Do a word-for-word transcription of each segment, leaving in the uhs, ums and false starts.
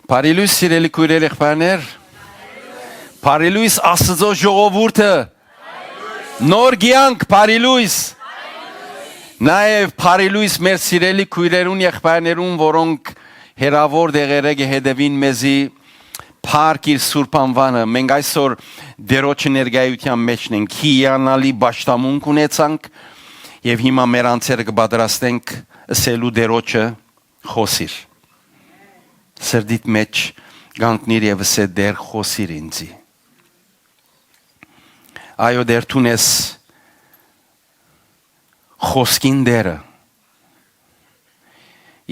Բարի լոյս, սիրելի քոյրեր, եղբայրներ։ Բարի լոյս, Աստուծոյ ժողովուրդը։ Նոր կեանք, բարի լոյս։ Նաեւ բարի լոյս մեր սիրելի քոյրերուն, եղբայրներուն, որոնք հեռաւոր դեղերէ կը հետեւին մեզի, փառք իր սուրբ անուանը։ Մենք այսօր Տիրոջը ներկայութեան մէջն ենք, հիանալի պաշտամունք ունեցանք եւ հիմա մեր անձերը կը պատրաստենք ըսելու Տիրոջը. «Խօսիր»։ Սրտիդ մէջ կանգնիր եւ ըսէ. «Տէր, խօսիր ինծի»։ Այո, Տէր, դուն ես խօսքին Տէրը։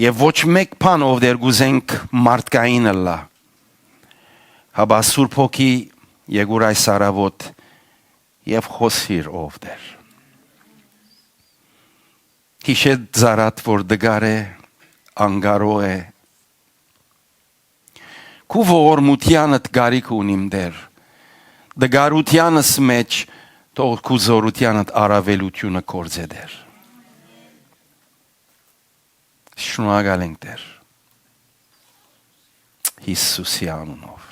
Եւ ոչ մէկ բան, ով Տէր, կ'ուզենք մարդկային ըլլայ, հապա Սուրբ Հոգի, եկուր այս առաւօտ եւ խօսիր, ով Տէր։ Յիշէ ծառադ, որ տկար է, անկարող է։ Քու ողորմութեանդ կարիք ունիմ, Տէր։ Տկարութեանս մէջ թող քու զօրութեանդ առաւելութիւնը գործէ, Տէր։ Շնորհակալ ենք, Տէր, Յիսուսի անունով։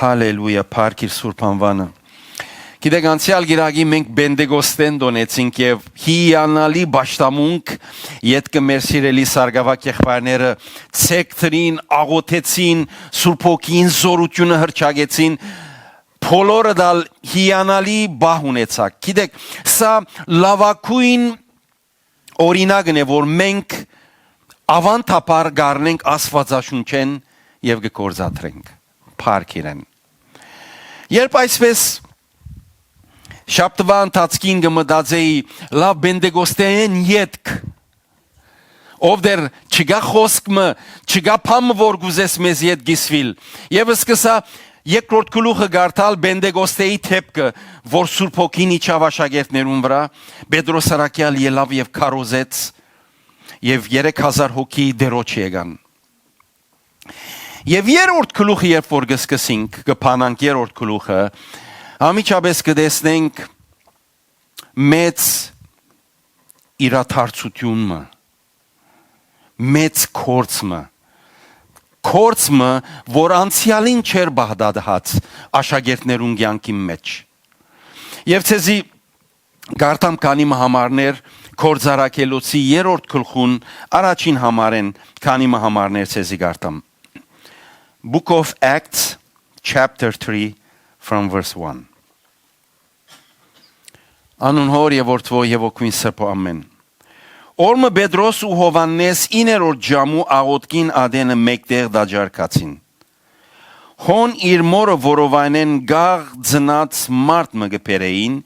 Հալելույա, փառք իր սուրբ անուանը։ Գիտեք, անցեալ կիրակի մենք Պենտեկոստէն տօնեցինք եւ հիանալի պաշտամունք ետքը մեր սիրելի սարկաւակ եղբայրները ցեգ դրին, աղօթեցին, Սուրբ Հոգին զօրութիւնը հռչակեցին, բոլորը դալ հիանալի բահ ունեցաք։ Գիտեք, սա լաւագոյն օրինակն է, որ մենք աւանդաբար կ'առնենք Աստուածաշունչէն եւ կը գործադրենք։ Փառք իրեն։ Երբ այսպես շաբթուայ ընթացքին կը մտածէի, լաւ, Պենտեկոստէն ետք, ով Տէր, չկա խօսք մը, չկա բան մը, որ կ'ուզես մեզ յետ կիսուիլ։ Եւ սկսա երկրորդ գլուխը կարդալ Պենտեկոստեի դէպքը, որ Սուրբ Հոգին իջաւ աշակերտներուն վրայ, Պետրոս առաքեալ ելաւ եւ քարոզեց, եւ երեք հազար հոգի Տիրոջը եկան։ Եւ երրորդ գլուխը, երբ որ կը սկսենք, կը բանանք երրորդ գլուխը, անմիջապէս կը տեսնենք մեծ իրադարձութիւն մը, մեծ գործ մը, գործ մը, որ անցեալին չէր բաղդատած աշակերտներուն կեանքին մէջ։ Եւ ցեզի կարդամ քանի մը համարներ, Գործառաքելոցի երրորդ գլխուն առաջին համարէն քանի մը համարներ ցեզի կարդամ։ Book of Acts, chapter three, from verse one. Անուն Հօր եւ Որդւոյ եւ Հոգիին Սրբոյ, ամէն։ Օր մը Պետրոս ու Յովհաննէս իներորդ ժամու աղօթքին ատենը մէկտեղ տաճար գացին։ Հոն իր մօրը որովայնէն գաղ ծնած մարդ մը կը բերէին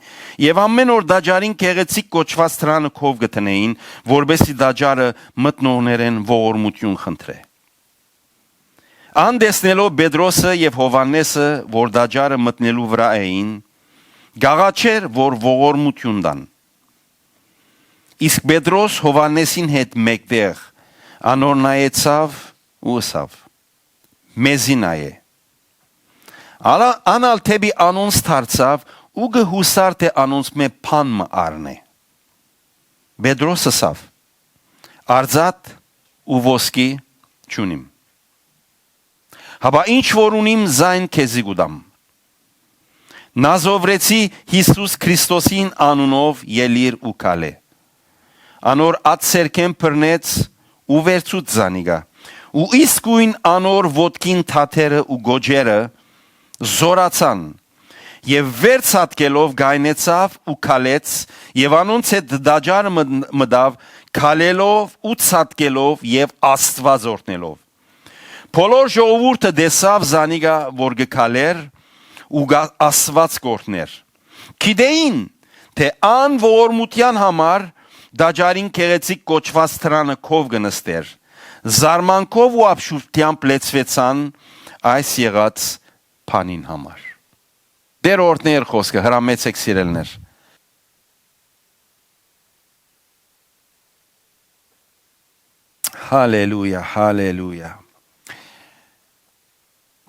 եւ ամէն օր տաճարին գեղեցիկ կոչուած դրանը քով կը դնէին, որպէսզի տաճարը մտնողներէն ողորմութիւն խնդրէ։ Ան տեսնելով Պետրոսը եւ Յովհաննէսը, որ տաճարը մտնելու վրայ էին, կ'աղաչէր, որ ողորմութիւն տան։ Իսկ Պետրոս Յովհաննէսին հետ մէկտեղ անոր նայեցաւ ու ըսաւ. «Մեզի նայէ»։ Ալա-, ան ալ դէպի անոնց դարձաւ ու կը յուսար թէ անոնցմէ բան մը առնէ։ Պետրոս ըսաւ. «Արծաթ ու ոսկի չունիմ, հապա ինչ որ ունիմ, զայն քեզի կու տամ։ Նազովրեցի Յիսուս Քրիստոսին անունով ելի՛ր ու քալէ»։ Անոր ատ սերկէն բռնեց ու վերցուց զանիկա։ Ու իսկոյն անոր ոտքին թաթերը ու գոճերը զօրացան, եւ վեր ցատկելով կայնեցաւ ու քալեց, եւ անոնց հետ տաճարը մտ-, մտաւ, քալելով ու ցատկելով եւ Աստուած օրհնելով։ Բոլոր ժողովուրդը տեսաւ զանիկա, որ կը քալէր ու գա-, Աստուած կ'օրհնէր։ Գիտէին թէ ան ողորմութեան համար տաճարին գեղեցիկ կոչուած դրանը քով կը նստէր։ Զարմանքով ու ապշուտեամբ լեցուեցան այս եղած բանին համար։ Տէր օրհնէ իր խօսքը, հրամեցէք, սիրելիներ։ Հալելույա, հալելույա։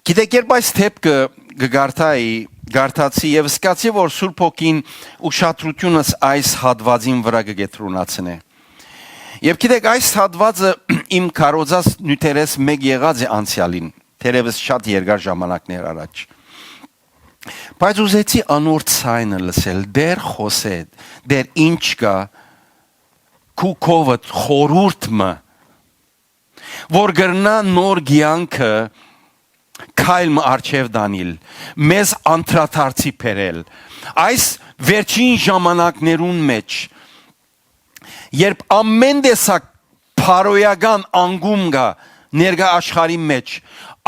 Գիտեք, երբ այս դէպքը կը կարդայի, կարդացի եւ զգացի, որ Սուրբ Հոգին ուշադրութիւնս այս հատուածին վրայ կը կեդրոնացնէ։ Եւ գիտեք, այս հատուածը իմ քարոզած նիւթերէս մէկ եղած է անցեալին, թերեւս շատ երկար ժամանակներ առաջ։ Բայց ուզեցի անոր ցայնը լսել, դեռ խօսէ, դեռ ինչ կայ քու քովդ խորհուրդ մը, որ կրնայ նոր կեանքը քայլ մը առջեւ տանիլ, մեզ անդրադարձի բերել։ Այս վերջին ժամանակներուն մէջ, երբ ամեն տեսակ բարոյական անկում կայ ներկայ աշխարհի մէջ,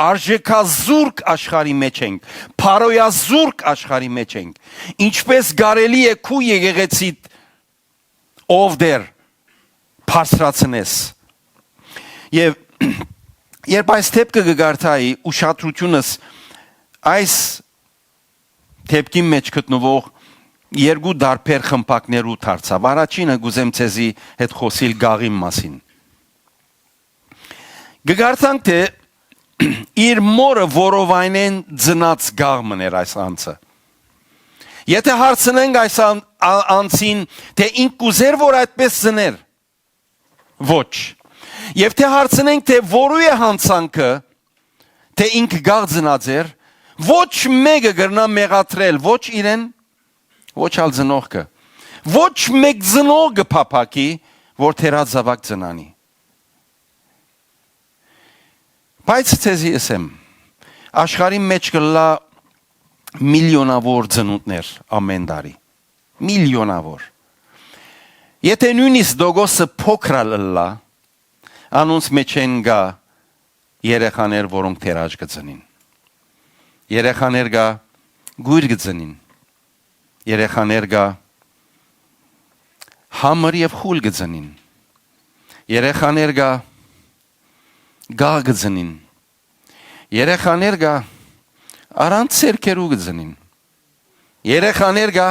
արժեքազուրկ աշխարհի մէջ ենք, բարոյազուրկ աշխարհի մէջ ենք, ինչպէս կարելի է քու եկեղեցիդ, ով Տէր, բարձրացնես։ Եւ երբ այս դեպքը կը կարդայի, ուշադրութիւնս այս դեպքին մէջ գտնուող երկու տարբեր խմբակներու դարձաւ։ Առաջինը կ'ուզեմ ձեզի հետ խօսիլ գաղին մասին։ Կը կարդանք, թէ իր մօրը որովայնէն ծնած գաղ մըն էր այս անձը։ Եթէ հարցնենք այս ան-, ա-, անձին, թէ ինք կ'ուզեր որ այդպես ծներ, ոչ։ Եւ թէ հարցնենք, թէ որու է յանցանքը, թէ ինք գաղ ծնած էր, ոչ մէկը կրնայ մեղադրել ոչ իրեն, ոչ ալ ծնողքը։ Ոչ մէկ ծնող կը փափաքի, որ թերած զաւակ ծնանի։ Բայց ձեզի ըսեմ, աշխարհի մէջ կ'ըլլայ միլիոնաւոր ծնունդներ ամէն տարի։ Միլիոնաւոր։ Եթէ նոյնիսկ տոկոսը փոքր ալ ըլլայ, անոնց մէջէն կայ երեխաներ, որոնք թերաժ կը ծնին։ Երեխաներ կայ կոյր կը ծնին։ Երեխաներ կայ համր եւ խուլ կը ծնին։ Երեխաներ կայ գաղ կը ծնին։ Երեխաներ կայ առանց ձեռքերու կը ծնին։ Երեխաներ կայ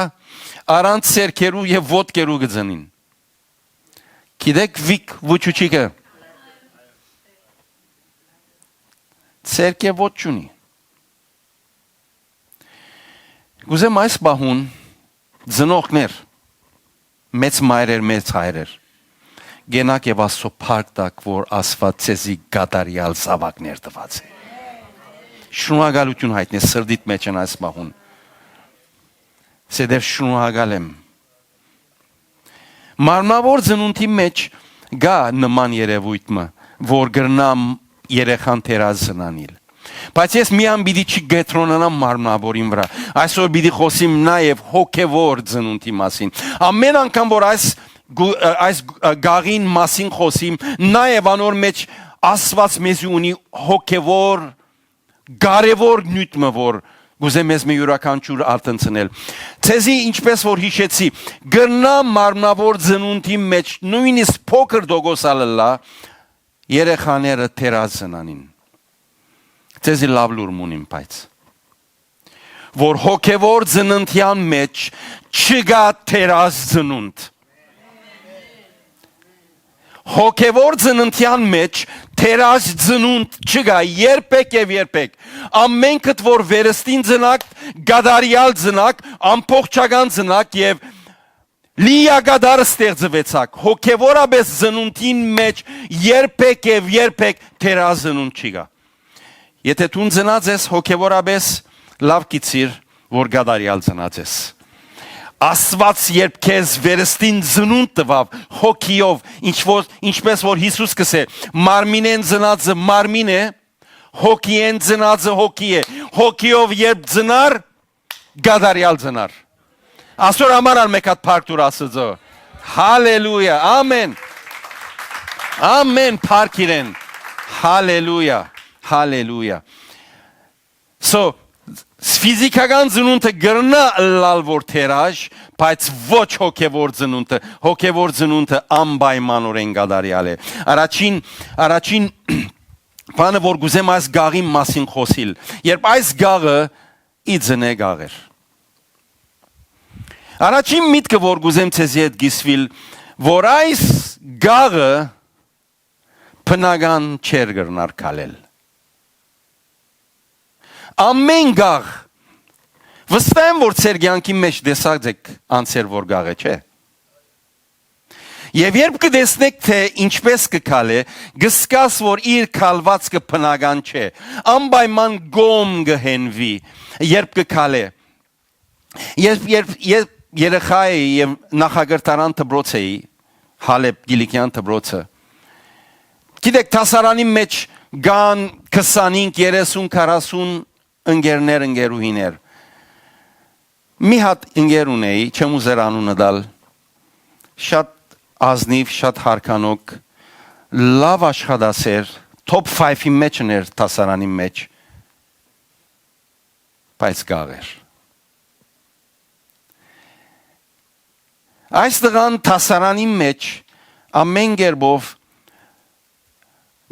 առանց ձեռքերու եւ ոտքերու կը ծնին։ Գիտեք, Վիկ Վուչուչիկը ձեռք եւ ոտք չունի։ Կ'ուզեմ այս պահուն, ծնողքներ, մեծ մայրեր, մեծ հայրեր, կենաք եւ Աստծո փառք տաք, որ Աստուած ձեզի կատարեալ զաւակներ տուած է։ Շնորհակալութիւն յայտնես սրտիդ մէջ են այս պահուն։ Սեդեր, շնորհակալ եմ։ Մարմնաւոր ծնունդի մէջ կայ նման երեւոյթ մը, որ կրնամ երեխան թերազ զնանիլ։ Բայց ես միան պիտի չի կեդրոնանամ մարմնաւորին վրայ։ Այսօր պիտի խօսիմ նաեւ հոգեվոր ծնունդի մասին։ Ամեն անգամ, որ այս գու-, ը, այս, ը, գաղին մասին խօսիմ, նաեւ անոր մէջ Աստուած մեզի ունի հոգեվոր կարեւոր նիւթ մը, որ կ'ուզեմ մեզ մը իւրաքանչիւր արթնցնել։ Ձեզի, ինչպէս որ յիշեցի, կրնայ մարմնաւոր ծնունդի մէջ նոյնիսկ փոքր տոկոս ալ ըլլայ, երեխաները թերազ զնանին։ Ձեզի լաւ լուր մունիմ, բայց որ հոգեվոր ծննդեան մէջ չկայ թերազ ծնունդ։ Հոգեվոր ծննդեան մէջ թերազ ծնունդ չկայ երբեք եւ երբեք։ Ամենքդ որ վերստին ծնաք, կատարեալ ծնաք, ամբողջական ծնաք եւ լիակատար ստեղծուեցաք, հոգեվորապէս ծնունդին մէջ երբեք եւ երբեք թերազ ծնունդ չի գայ։ Եթէ դուն ծնած ես հոգեվորապէս, լաւ գիտցիր, որ կատարեալ ծնած ես։ Աստուած երբ քեզ վերստին ծնունդ տուաւ հոգիով, ինչ որ, ինչպէս որ Յիսուս կ'ըսէ, մարմինէն ծնածը մարմին է, հոգիէն ծնածը հոգի է։ Հոգիով երբ ծնար, կատարեալ ծնար։ Ասոր համար ալ մէկ հատ փառք տուր Աստծո։ Հալելույա, ամեն։ Ամեն փառք իրեն։ Հալելույա, հալելույա։ So, ֆիզիքական ծնունդը կրնայ ըլլալ որ թերաժ, բայց ոչ հոգեվոր ծնունդը։ Հոգեվոր ծնունդը անպայմանորեն կատարեալ է։ Առաջին, առաջին բանը որ կ'ուզեմ այս գաղին մասին խօսիլ, երբ այս գաղը ի ծնե գաղ էր։ Առաջին միտքը որ կ'ուզեմ ձեզի հետ կիսուիլ, որ այս գաղը բնական չէր կրնար քալել։ Ամեն գաղ, վստահ եմ որ ձեր կեանքի մէջ տեսած եք անցեր որ գաղ է, չէ՞։ Եւ երբ կը տեսնէք, թէ ինչպէս կը քալէ, կը զգաս, որ իր քալուածքը բնական չէ, անպայման կողմ կը հենուի, երբ կը քալէ։ Երբ, երբ, երբ երեխայ էի եւ նախակրթարան դպրոց էի, Հալեբ Կիլիկեան դպրոցը, գիտեք, դասարանի մէջ կան քսանհինգ, երեսուն, քառասուն ընկերներ, ընկերուհիներ։ Մի հատ ընկեր ունէի, չեմ ուզեր անունը տալ, շատ ազնիվ, շատ հարգանոք, լաւ աշխատասեր, top five-ի մէջ էր դասարանի մէջ, բայց կաղ էր։ Այս տղան դասարանի մէջ ամէն կերպով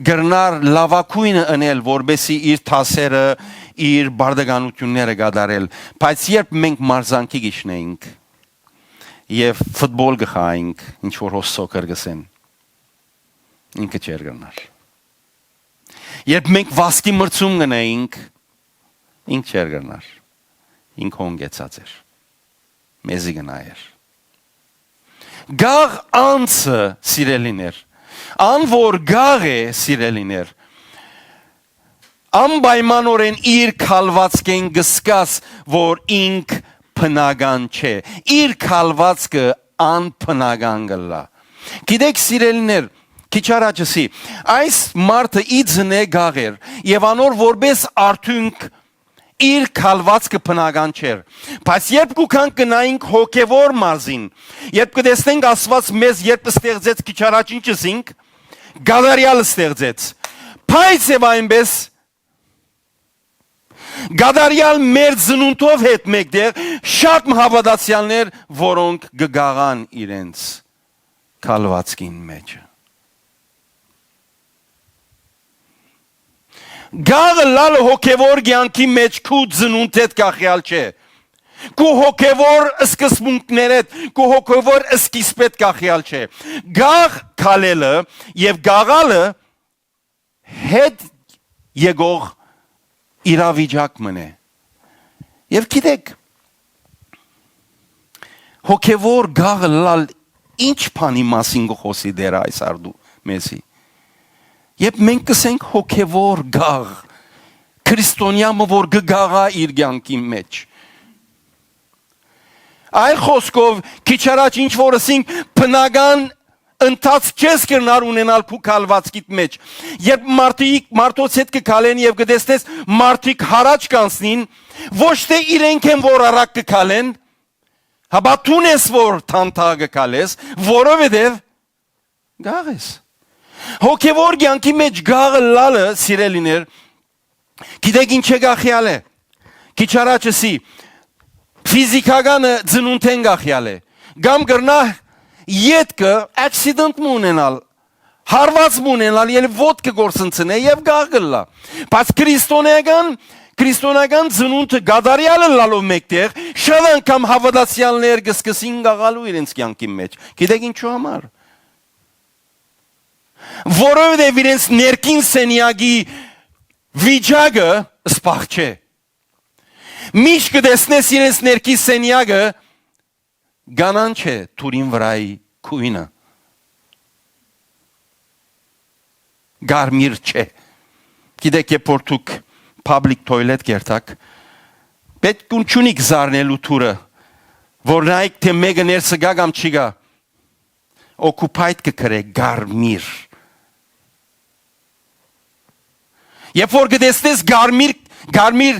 կրնար լաւագոյնը ընել, որպեսզի իր դասերը, իր բարդականութիւնները կատարել, բայց երբ մենք մարզանքի գիշնեինք եւ ֆուտբոլ կը խաղայինք, ինչ որ հոս սոքր կսեն, ինքը չէր կրնար։ Երբ մենք վազքի մրցում կնայինք, ինք չէր կրնար։ Ինք հոն գեցած էր։ Մեզի կը նայեր։ Կաղ անձը, սիրելիներ, ան որ կաղ է, սիրելիներ, անպայմանորեն իր քալվածքէն կը զգաս, որ ինք բնական չէ։ Իր քալվածքը անբնական կ'ըլլայ։ Գիտեք, սիրելիներ, քիչ առաջ ըսի, այս մարդը ի ծնե կաղ էր եւ անոր որպէս արդիւնք իր քալվածքը բնական չէր։ Բայց երբ կու գանք կը նայենք հոգեվոր մարզին, երբ կը տեսնենք Աստուած մեզ երբ ստեղծեց, քիչ առաջ ինչ ըսինք, կատարեալ ստեղծեց։ Բայց եւ այնպէս, կատարեալ մեր ծնունդով հետ մէկտեղ շատ մը հաւատացեալներ, որոնք կը կաղան իրենց քալվածքին մէջը։ Կաղ ըլլալը հոգեվոր կեանքի մէջ քու ծնունդէդ կախեալ չէ։ Քու հոգեվոր սկզբունքներէդ, քու հոգեվոր սկիզբէդ կախեալ չէ։ Կաղ քալելը եւ կաղալը հետ եկող իրավիճակ մըն է։ Եւ գիտեք, հոգեվոր կաղ ըլլալ ինչ բանի մասին կը խօսի Տէրը այս արդու մեզի։ Երբ մենք կ'ըսենք հոգեվոր կաղ, քրիստոնեայ մը որ կը կաղայ իր կեանքին մէջ։ Այլ խօսքով, քիչ առաջ ինչ որ ըսինք, բնական ընթացք չես կրնար ունենալ քու քալվածքիդ մէջ։ Երբ մարդիկ, մարդոց հետ կը քալեն եւ կը տեսնես մարդիկ յառաջ կանցնին, ոչ թէ իրենք են որ առակ կը քալեն, հապա դուն ես որ թանթա կը քալես, որովհետեւ կաղ ես։ Հոգեվոր կեանքի մէջ կաղ ըլլալը, սիրելիներ, գիտեք ինչ է կախեալը։ Քիչ առաջ ըսի, ֆիզիքականը ծնունդէն կախեալ է։ Կամ կրնա ետքը accident մը ունենալ, հարված մը ունենալ, ելի ոտքը կորսնցնե եւ կաղ կ'ըլլայ։ Բայց քրիստոնեական, քրիստոնեական ծնունդը կատարեալ ըլլալով մէկտեղ, շատ անգամ հաւատացեալներ կը սկսին կաղալու իրենց կեանքին մէջ։ Գիտեք ինչու համար։ Որովհետեւ իրենց ներքին սենեակի վիճակը սպաղ չէ։ Միշտ կը տեսնես իրենց ներքին սենեակը կանանչ է, դուրին վրայի գոյնը կարմիր չէ։ Գիտեք, երբ որ դուք public toilet կերտաք, պէտք չունիք զարնելու դուրը, որ նայեք թէ մէկը ներսը գայ կամ չի գայ, occupied կը գրէ կարմիր։ Երբ որ կը տեսնես կարմիր, կարմիր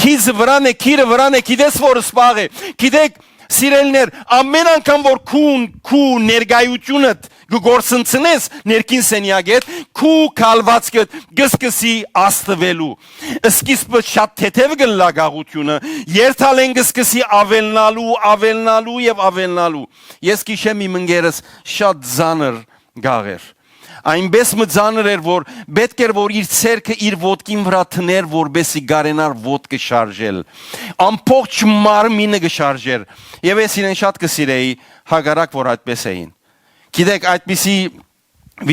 քիզը վրան է, քիրը վրան է, գիտես որ սպաղ է։ Գիտեք, սիրելիներ, ամէն անգամ որ քուն, քու ներկայությունդ կը գործընծնես ներքին սենյակեդ, քու քալվածքդ կը սկսի աստուելու։ Սկիզբը շատ թեթև կը լա գաղությունը, երթալեն կը սկսի ավելնալու, ավելնալու եւ ավելնալու։ Ես կիշեմ իմ ընկերս շատ ծանր գաղ էր։ Այնպէս մը ծանր էր, որ պէտք էր, որ իր ցերկը իր ոտքին վրայ դներ, որպեսզի կարենար ոտքը շարժել։ Ամբողջ մարմինը կը շարժեր։ Եւ ես իրեն շատ կը սիրեի, հակառակ որ այդպես էին։ Գիտեք, այդպիսի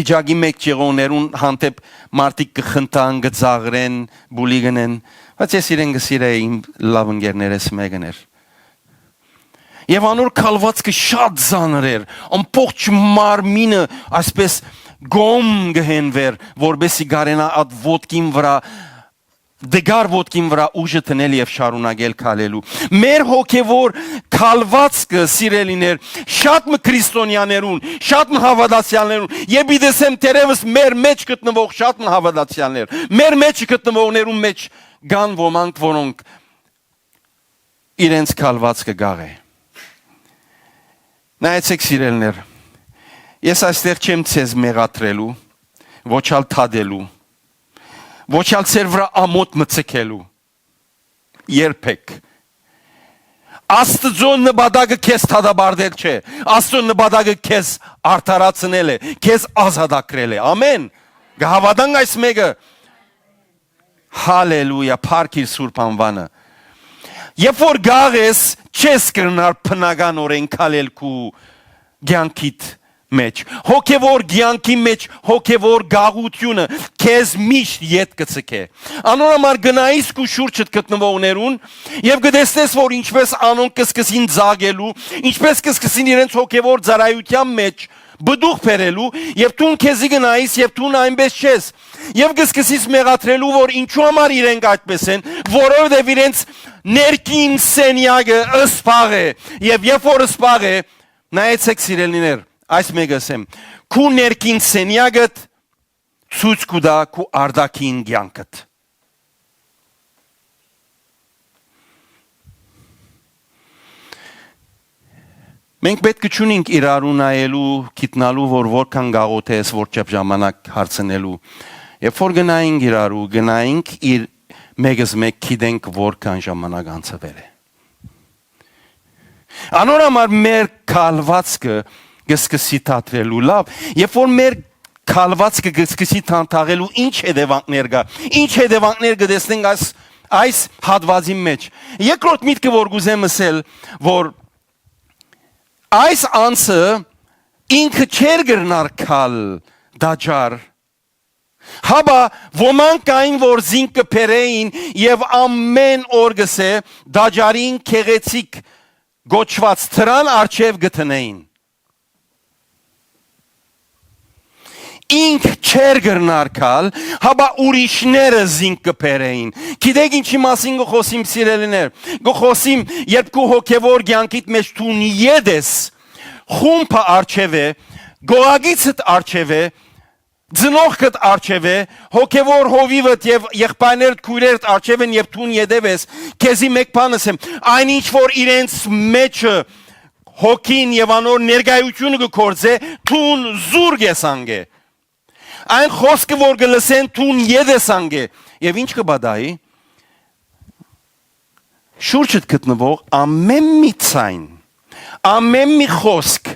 վիճակի մէջ եղողներուն հանդէպ մարդիկ կը խնդան, կը ծաղրեն, պուլի կ'ընեն, բայց ես իրեն կը սիրեի, իմ լաւ ընկերներէս մէկն էր։ Եւ անոր քալուածքը շատ ծանր էր, ամբողջ մարմինը այսպես կողմ կը հենուէր, որպեսզի կարենայ այդ ոտքին վրայ, դգար ոտքին վրայ ուժը դնել եւ շարունակել քալելու։ Մեր հոգեվոր քալուածքը, սիրելիներ, շատ մը քրիստոնեաներուն, շատ մը հաւատացեալներուն, եւ պիտի ասեմ, թերեւս մեր մեջ գտնուող շատ մը հաւատացեալներ, մեր մեջ գտնուողներուն մեջ կան ոմանք, որոնք իրենց քալուածքը գաղ է։ Նայեցէք, սիրելիներ, ես այստեղ չեմ ձեզ մեղադրելու, ոչ ալ դատելու, ոչ ալ ձեր վրայ ամոթ մը ձգելու։ Երբեք։ Աստուծոյ նպատակը քեզ դատապարտել չէ։ Աստուծոյ նպատակը քեզ արդարացնել է, քեզ ազատագրել է։ Ամեն։ Կհաւատանք այս մէկը։ Հալելույա, փառք իր սուրբ անուանը։ Երբ որ գաղ ես, չես կրնար բնականօրէն քալել քու կեանքիդ մեջ։ Հոգեվոր կեանքի մեջ հոգեվոր գաղութիւնը քեզ միշտ ետ կը ձգէ։ Անոր համար գնայիս քու շուրջդ գտնուողներուն եւ կը տեսնես, որ ինչպես անոնք կը սկսին ծաղկելու, ինչպես կը սկսին իրենց հոգեվոր ծառայութեան մեջ պտուղ բերելու, եւ դուն քեզի գնայիս եւ դուն այնպես չես։ Եւ կը սկսիս մեղադրելու, որ ինչու համար իրենք այդպես են, որովհետեւ իրենց ներքին սենյակը սպաղ է, եւ երբ որ սպաղ է, նայեցեք, սիրելիներ, այս մէկը ասեմ, քու ներքին սենյակդ ցոյց կու տայ քու արտաքին կեանքդ։ Մենք պէտք չունենք իրարու նայելու, գիտնալու, որ որքան գաղութ ես, որ չափ ժամանակ հարցնելու։ Երբ որ գնայինք իրարու, գնայինք իր մեկս մեկ գիտենք որքան ժամանակ անցվել է։ Անոր համար մեր քալվածքը կը սկսի թատրելու, լավ, երբ որ մեր քալվածքը կը սկսի թանթաղելու, ինչ հետևանքներ կա, ինչ հետևանքներ կը տեսնենք այս, այս հատվածին մեջ։ Երկրորդ միտքը, որ կուզեմ ասել, որ այս անձը ինքը չէր կրնար քալ տաճար, հապա ոմանք կային, որ զինք կը բերէին եւ ամեն օր, կ'ըսէ, տաճարին գեղեցիկ կոչուած դրան առջեւ կը դնէին։ Ինք չէր կրնար քալ, հապա ուրիշները զինք կը բերէին։ Գիտեք ինչի՞ մասին կը խօսիմ, սիրելիներ։ Կը խօսիմ, երբ քու հոգեվոր կեանքիդ մեջ դուն ետ ես, խումբը առջեւ է, գողագիցդ առջեւ է, ծնողքդ առջեւ է, հոգեվոր հովիվդ եւ եղբայրներդ, քոյրերդ առջեւ են եւ դուն ետեւ ես, քեզի մէկ բան ըսեմ, այն ինչ որ իրենց մեջը հոգին եւ անոր ներկայությունը կը գործէ, դուն զուրկ ես անկէ։ Այն խօսքը որ կը լսեն, դուն ետ ես անկէ։ Եւ ինչ կը պատահի, շուրջդ գտնուող ամեն մի ձայն, ամեն մի խօսք,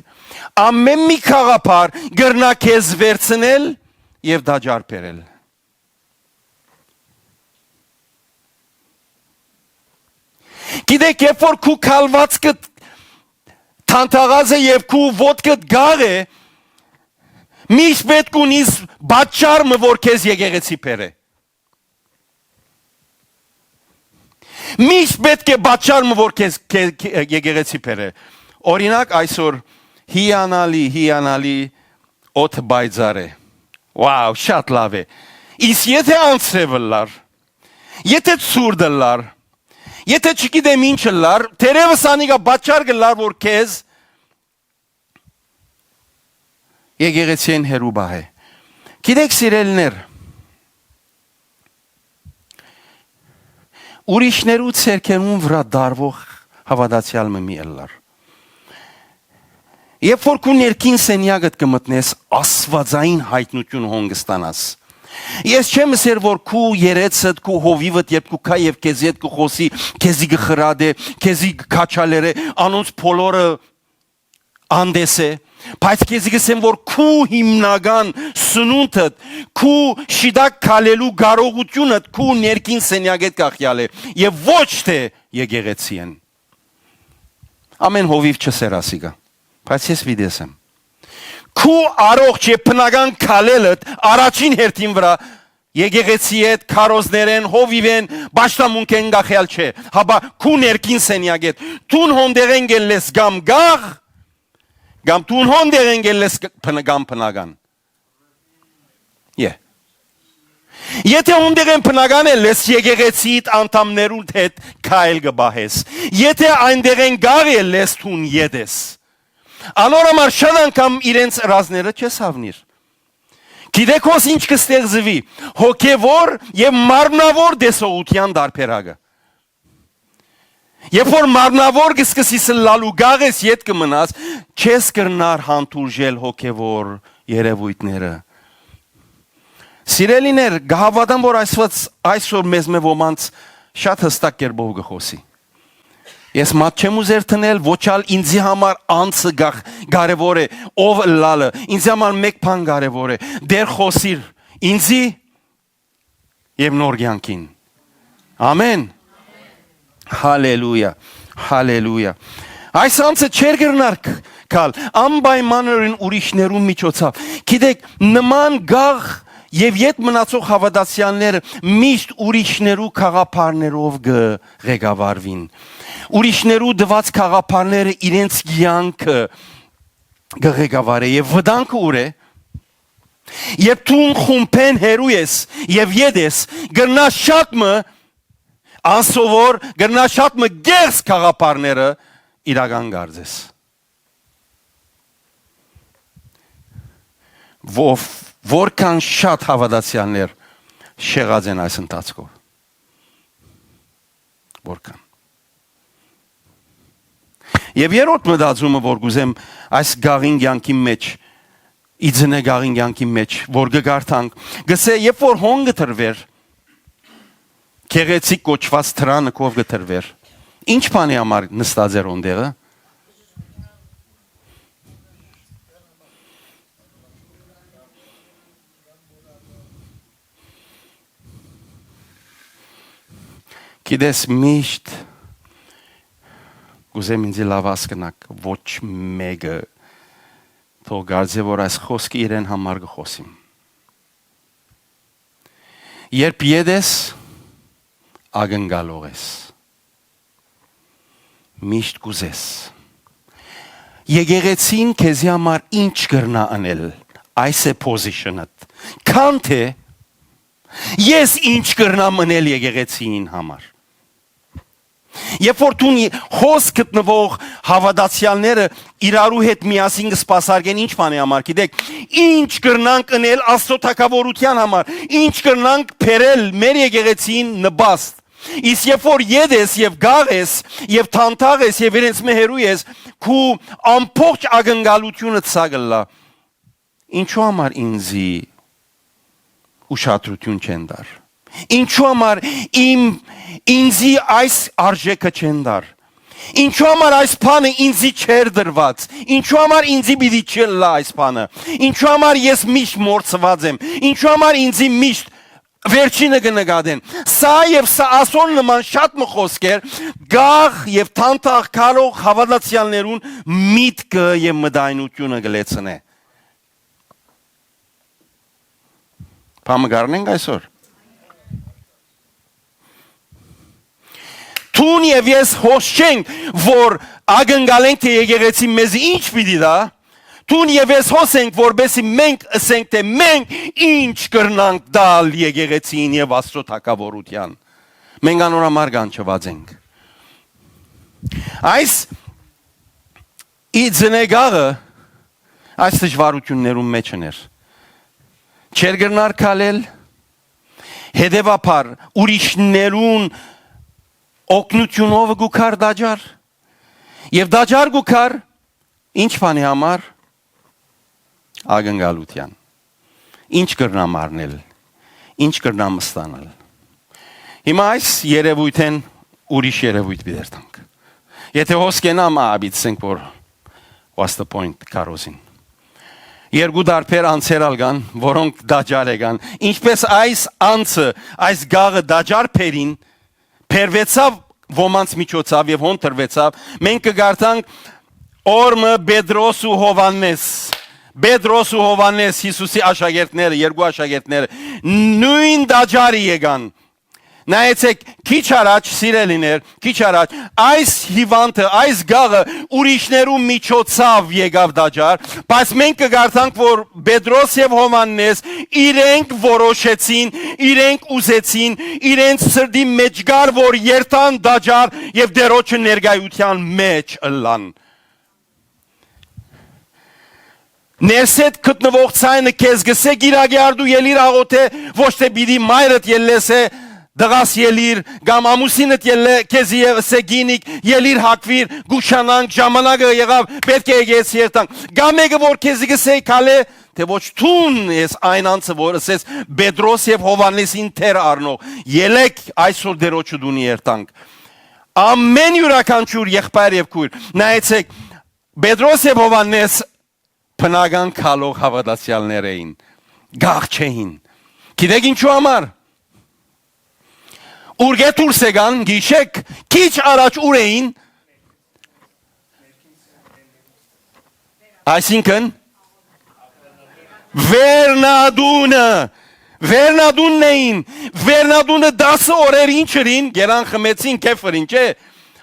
ամեն մի գաղափար կրնայ քեզ վերցնել եւ տաճար բերել։ Գիտեք, երբ որ քու քալվածքդ թանթաղած է եւ քու ոտքդ գաղ է, միշտ պէտք ունիս պատճառ մը, որ քեզ եկեղեցի բերէ։ Միշտ պէտք է պատճառ մը, որ քեզ, քեզ, քեզ եկեղեցի բերէ։ Օրինակ, այսօր հիանալի, հիանալի օդը պայծառ է։ Wow, շատ լավ է։ Իսկ եթե անձրեւ ըլլար, եթե ցուրտ ըլլար, եթե չգիտեմ ինչ ըլլար, թերեւս անիկա պատճառ կ'ըլլար, որ քեզ եկեղեցիէն հեռու պահէ։ Գիտեք, սիրելիներ, ուրիշներու ձեռքերուն վրայ դարվող հաւատացեալ մը մի ըլլար։ Երբ որ քու ներքին սենյակդ կը մտնես, աստուածային յայտնութիւն հոն կը ստանաս։ Ես չեմ ըսեր, որ քու երեցդ, քու հովիվդ, երբ քու գայ եւ քեզի հետ կը խօսի, քեզի կը խրատէ, քեզի կը քաչալերէ, անոնց բոլորը անդես է, բայց քեզի կ'ըսեմ, որ քու հիմնական սնունդդ, քու շիտակ քալելու կարողութիւնդ քու ներքին սենյակէդ կախեալ է եւ ոչ թէ եկեղեցիէն։ Ամեն հովիվ չ'ըսեր ասիկա, բայց ես պիտի ասեմ։ Քու առողջ եւ բնական քալելդ առաջին հերթին վրայ եկեղեցի հետ, քարոզներէն, հովիւէն, պաշտամունքէն կախեալ չէ, հապա քու ներքին սենեակէդ, դուն հոն տեղէն կ'ելլես կամ գաղ, կամ դուն հոն տեղէն կ'ելլես կ-, բն-, կամ բնական։ Եհ։ Եթէ հոն տեղէն բնական ելլես, եկեղեցիդ անդամներուն հետ քայլ կը պահես։ Եթէ այն տեղէն գաղ ելլես, դուն ետ ես։ Անոր համար շատ անգամ իրենց ըրածները չես հաւնիր։ Գիտեք հոս ինչ կը ստեղծուի, հոգեվոր եւ մարմնաւոր տեսողութեան տարբերակը։ Երբ որ մարմնաւոր կը սկսի սլալու գաղ ես, ետ կը մնաս, չես կրնար հանդուրժել հոգեվոր երեւոյթները։ Սիրելիներ, կը հաւատամ, որ այսուած այսօր մեզմէ ոմանց շատ յստակ կերպով կը խօսի։ Ես մատ չեմ ուզեր դնել, ոչ ալ ինձի համար անձը գաղ կարեւոր է, ով ըլլալը, ինձի համար մէկ բան կարեւոր է, Տէր խօսիր ինձի եւ նոր կեանքին։ Ամեն։ Հալելույա, հալելույա։ Այս անձը չէր կրնար ք-, գալ անպայմանորեն ուրիշներու միջոցաւ։ Գիտեք, նման գաղ եւ ետ մնացող հաւատացեալները միշտ ուրիշներու գաղափարներով կը ղեկավարուին։ Ուրիշներու տուած գաղափարները իրենց կեանքը կը ղեկավարէ եւ վտանգը ուր է։ Երբ դուն խումբէն հեռու ես եւ ետ ես, կրնա շատ մը անսովոր, կրնա շատ մը կեղծ գաղափարները իրական կարծես։ Ով, որքան շատ հաւատացեալներ շեղած են այս ընթացքով։ Որքան։ Եւ երրորդ մտածումը, որ կուզեմ այս գաղին կեանքի մեջ, իծնե գաղին կեանքի մեջ, որ կը կարդանք, կսե, երբ որ հոն կը տրուէր, գեղեցիկ կոչուած թրանը քով կը տրուէր, ինչ բանի համար նստած էր հոն տեղը։ Գիտես, միշտ կուզեմ ինձի լաւ հասկնաք, ոչ մէկը թող կարծէ, որ այս խօսքը իրեն համար կը խօսիմ։ Երբ ետ ես, ակնկալող ես։ Միշտ կուզես։ Եկեղեցին քեզի համար ինչ կրնա ընել, այս է position-ըդ։ Քան թէ ես ինչ կրնամ ընել եկեղեցին համար։ Երբ որ դուն հոս գտնվող հաւատացեալները իրարու հետ միասին կը սպասարկեն ինչ բանի համար, գիտեք, ինչ կրնանք ընել Աստծո թագաւորութեան համար, ինչ կրնանք բերել մեր եկեղեցին նպաստ։ Իսկ երբ որ ետ ես եւ գաղ ես, եւ թանթաղ ես, եւ իրենց մը հեռու ես, քու ամբողջ ակնկալությունը ցա կ'ըլլայ։ Ինչու համար ինձի ուշադրություն չեն տար։ Ինչու համար իմ, ինձի այս արժեքը չեն տար։ Ինչու համար այս բանը ինձի չէր դրված։ Ինչու համար ինձի պիտի չըլլայ այս բանը։ Ինչու համար ես միշտ մորցուած եմ։ Ինչու համար ինձի միշտ վերջինը կը նկատեն։ Սա եւ սա ասոր նման շատ մը խոսքեր գաղ եւ թանթաղ գալող հաւատացեալներուն միտքը եւ մտայնությունը կը լեցնէ։ Բան մը կ'առնենք այսօր։ Դուն եւ ես հոս չենք, որ ակնկալենք, թէ եկեղեցին մեզի ինչ պիտի տայ, դուն եւ ես հոս ենք, որպեսզի մենք ըսենք, թէ մենք ինչ կրնանք տալ եկեղեցին եւ Աստծո թագաւորութեան։ Մենք անոր համար կանչուած ենք։ Այս իծնեգաղը այս դժվարություններուն մեջ էր։ Չէր կրնար քալել, հետեւաբար ուրիշներուն օգնութիւնովը կու գար տաճար, եւ տաճար կու գար ինչ բանի համար, ակնկալութեան։ Ինչ կրնամ առնել, ինչ կրնամ ստանալ։ Հիմա այս երևույթէն ուրիշ երևույթ պիտի երթանք։ Եթե հոս կենամ, ա, պիտի ասենք, որ what's the point քարոզին։ Երկու տարբեր անձեր ալ կան, որոնք տաճար եկան։ Ինչպես այս անձը, այս գաղը տաճար բերին, բերվեցաւ ոմանց միջոցաւ եւ հոն տրվեցաւ, մենք կը կարդանք, օրը մը Պետրոս ու Յովհաննէս Պետրոս ու Յովհաննէս, Յիսուսի աշակերտները, երկու աշակերտները, նոյն տաճարը եկան։ Նայեցէք, քիչ առաջ, սիրելիներ, քիչ առաջ, այս հիւանդը, այս գաղը ուրիշներու միջոցով եկաւ տաճար, բայց մենք կը կարդանք, որ Պետրոս եւ Յովհաննէս իրենք որոշեցին, իրենք ուզեցին, իրենց սրտի մէջ կար, որ երթան տաճար եւ Տէրոջը ներկայութեան մէջ ըլլան։ Ներսէդ գտնուող ձայնը քեզ կ'ըսէ՝ «Կիրակի արդ ու ելիր աղօթէ», ոչ թէ «Պիտի մայրդ ելլես է, տղաս ելիր», կամ «Ամուսինդ ելլէ քեզի եւ ըսէ՝ Գինիկ, ելիր, հագուիր, կ'ուշանանք, ժամանակը եղաւ, պէտք է եկեցի երթանք»։ Կամ մէկը որ քեզի կ'ըսէ՝ «Քալէ», թէ ոչ դուն ես այն անձը, որ ըսես Պետրոս եւ Յովհաննէսին դեր առնող, «Ելէք, այսօր Տէրոջը տունը երթանք»։ Ամէն իւրաքանչիւր եղբայր եւ քոյր, նայեցէք, Պետրոս եւ Յովհաննէս բնական քալող հաւատացեալներ էին, գաղ չէին։ Գիտեք ինչու համար։ Ուրկէ դուրս եկան, գիշեք, քիչ առաջ ուր էին, այսինքն, վերնատունը, վերնատունն էին, վերնատունը դասը օրեր ինչ ըրին, գերան խմեցին, քեֆ ըրին, չէ՞,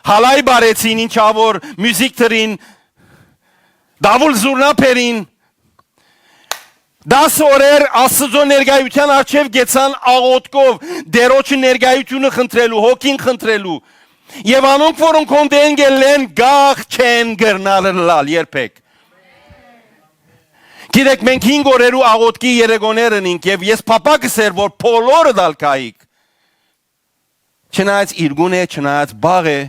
հալայ բարեցին, ինչա որ մյուզիք դրին, դաւուլ զուրնա բերին, դաս օրեր Աստուծոյ ներկայութեան առջեւ գեցան աղօթքով, Տէրոջը ներկայութիւնը խնդրելու, հոգին խնդրելու։ Եւ անոնք, որոնք հոն դեն գելլեն, գաղ չեն կրնար ըլլալ երբեք։ Գիտեք, մենք հինգ օրերու աղօթքի երեկոներ ընինք եւ ես փափակս էր, որ բոլորը դալ կայիք։ Չնայած իրկուն է, չնայած բաղ է,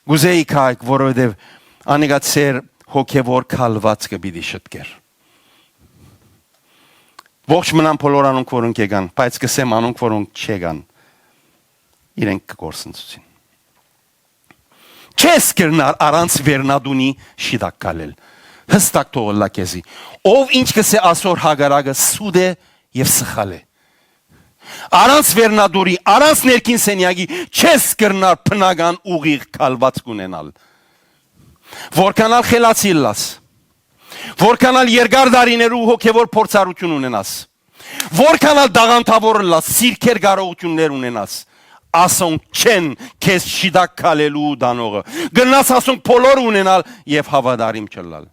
կուզեի գայք, որովհետեւ անիկա ձեր հոգեվոր քալվածքը պիտի շտկեր։ Ողջ մնան բոլոր անոնք, որոնք եկան, բայց կսեմ անոնք, որոնք չեկան, իրենք կկորսնցուցին։ Չես կրնար առանց վերնատունի շիտակ քալել։ Հստակ թող ըլլայ քեզի։ Ով ինչ կսէ, ասոր հակառակը սուտ է եւ սխալ է։ Առանց վերնատուրի, առանց ներքին սենյակի չես կրնար բնական ուղիղ քալվածք ունենալ։ Որքան ալ խելացի ըլլաս, որքան ալ երկար տարիներու հոգեվոր փորձառութիւն ունենաս, որքան ալ տաղանդաւոր ըլլաս, սիրքեր կարողութիւններ ունենաս, ասոնք չեն քեզ շիտակ քալելու տանողը։ Կրնաս ասոնք բոլոր ունենալ եւ հաւատարիմ չըլլալ։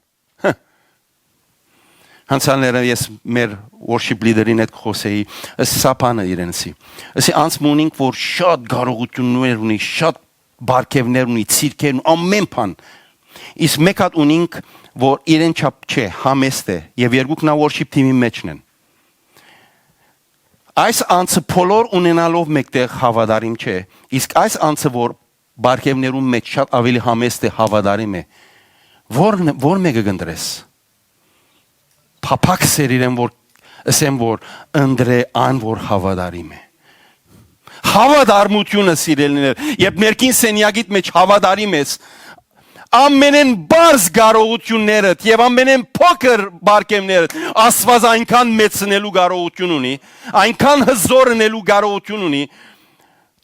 Հը։ Անցյալները ես մեր worship leader-ին հետ կխօսեի, ըսի սա բանը իրենցի։ Ըսի անց մը ունինք, որ շատ կարողութիւններ ունի, շատ պարգեւներ ունի, ցիրքեր ունի, ամեն բան։ Իսկ մեկ հատ ունինք, որ իրեն չափ չէ, համեստ է, եւ երկուքն ալ worship team-ի մէջն են։ Այս անձը բոլոր ունենալով մէկտեղ հաւատարիմ չէ, իսկ այս անձը, որ պարգեւներուն մէջ շատ ավելի համեստ է, հաւատարիմ է, ո՞ր, ո՞ր մէկը կընտրես։ Փափակ սեր իրեն, որ ըսեմ, որ ընտրէ այն, որ հաւատարիմ է։ Հաւատարմութիւնը, սիրելիներ, երբ ներքին սենյակիդ մէջ հաւատարիմ ես, ամենէն բարձ կարողութիւններդ եւ ամենէն փոքր պարգեւներդ Աստուած այնքան մեծնելու կարողութիւն ունի, այնքան հզոր ընելու կարողութիւն ունի,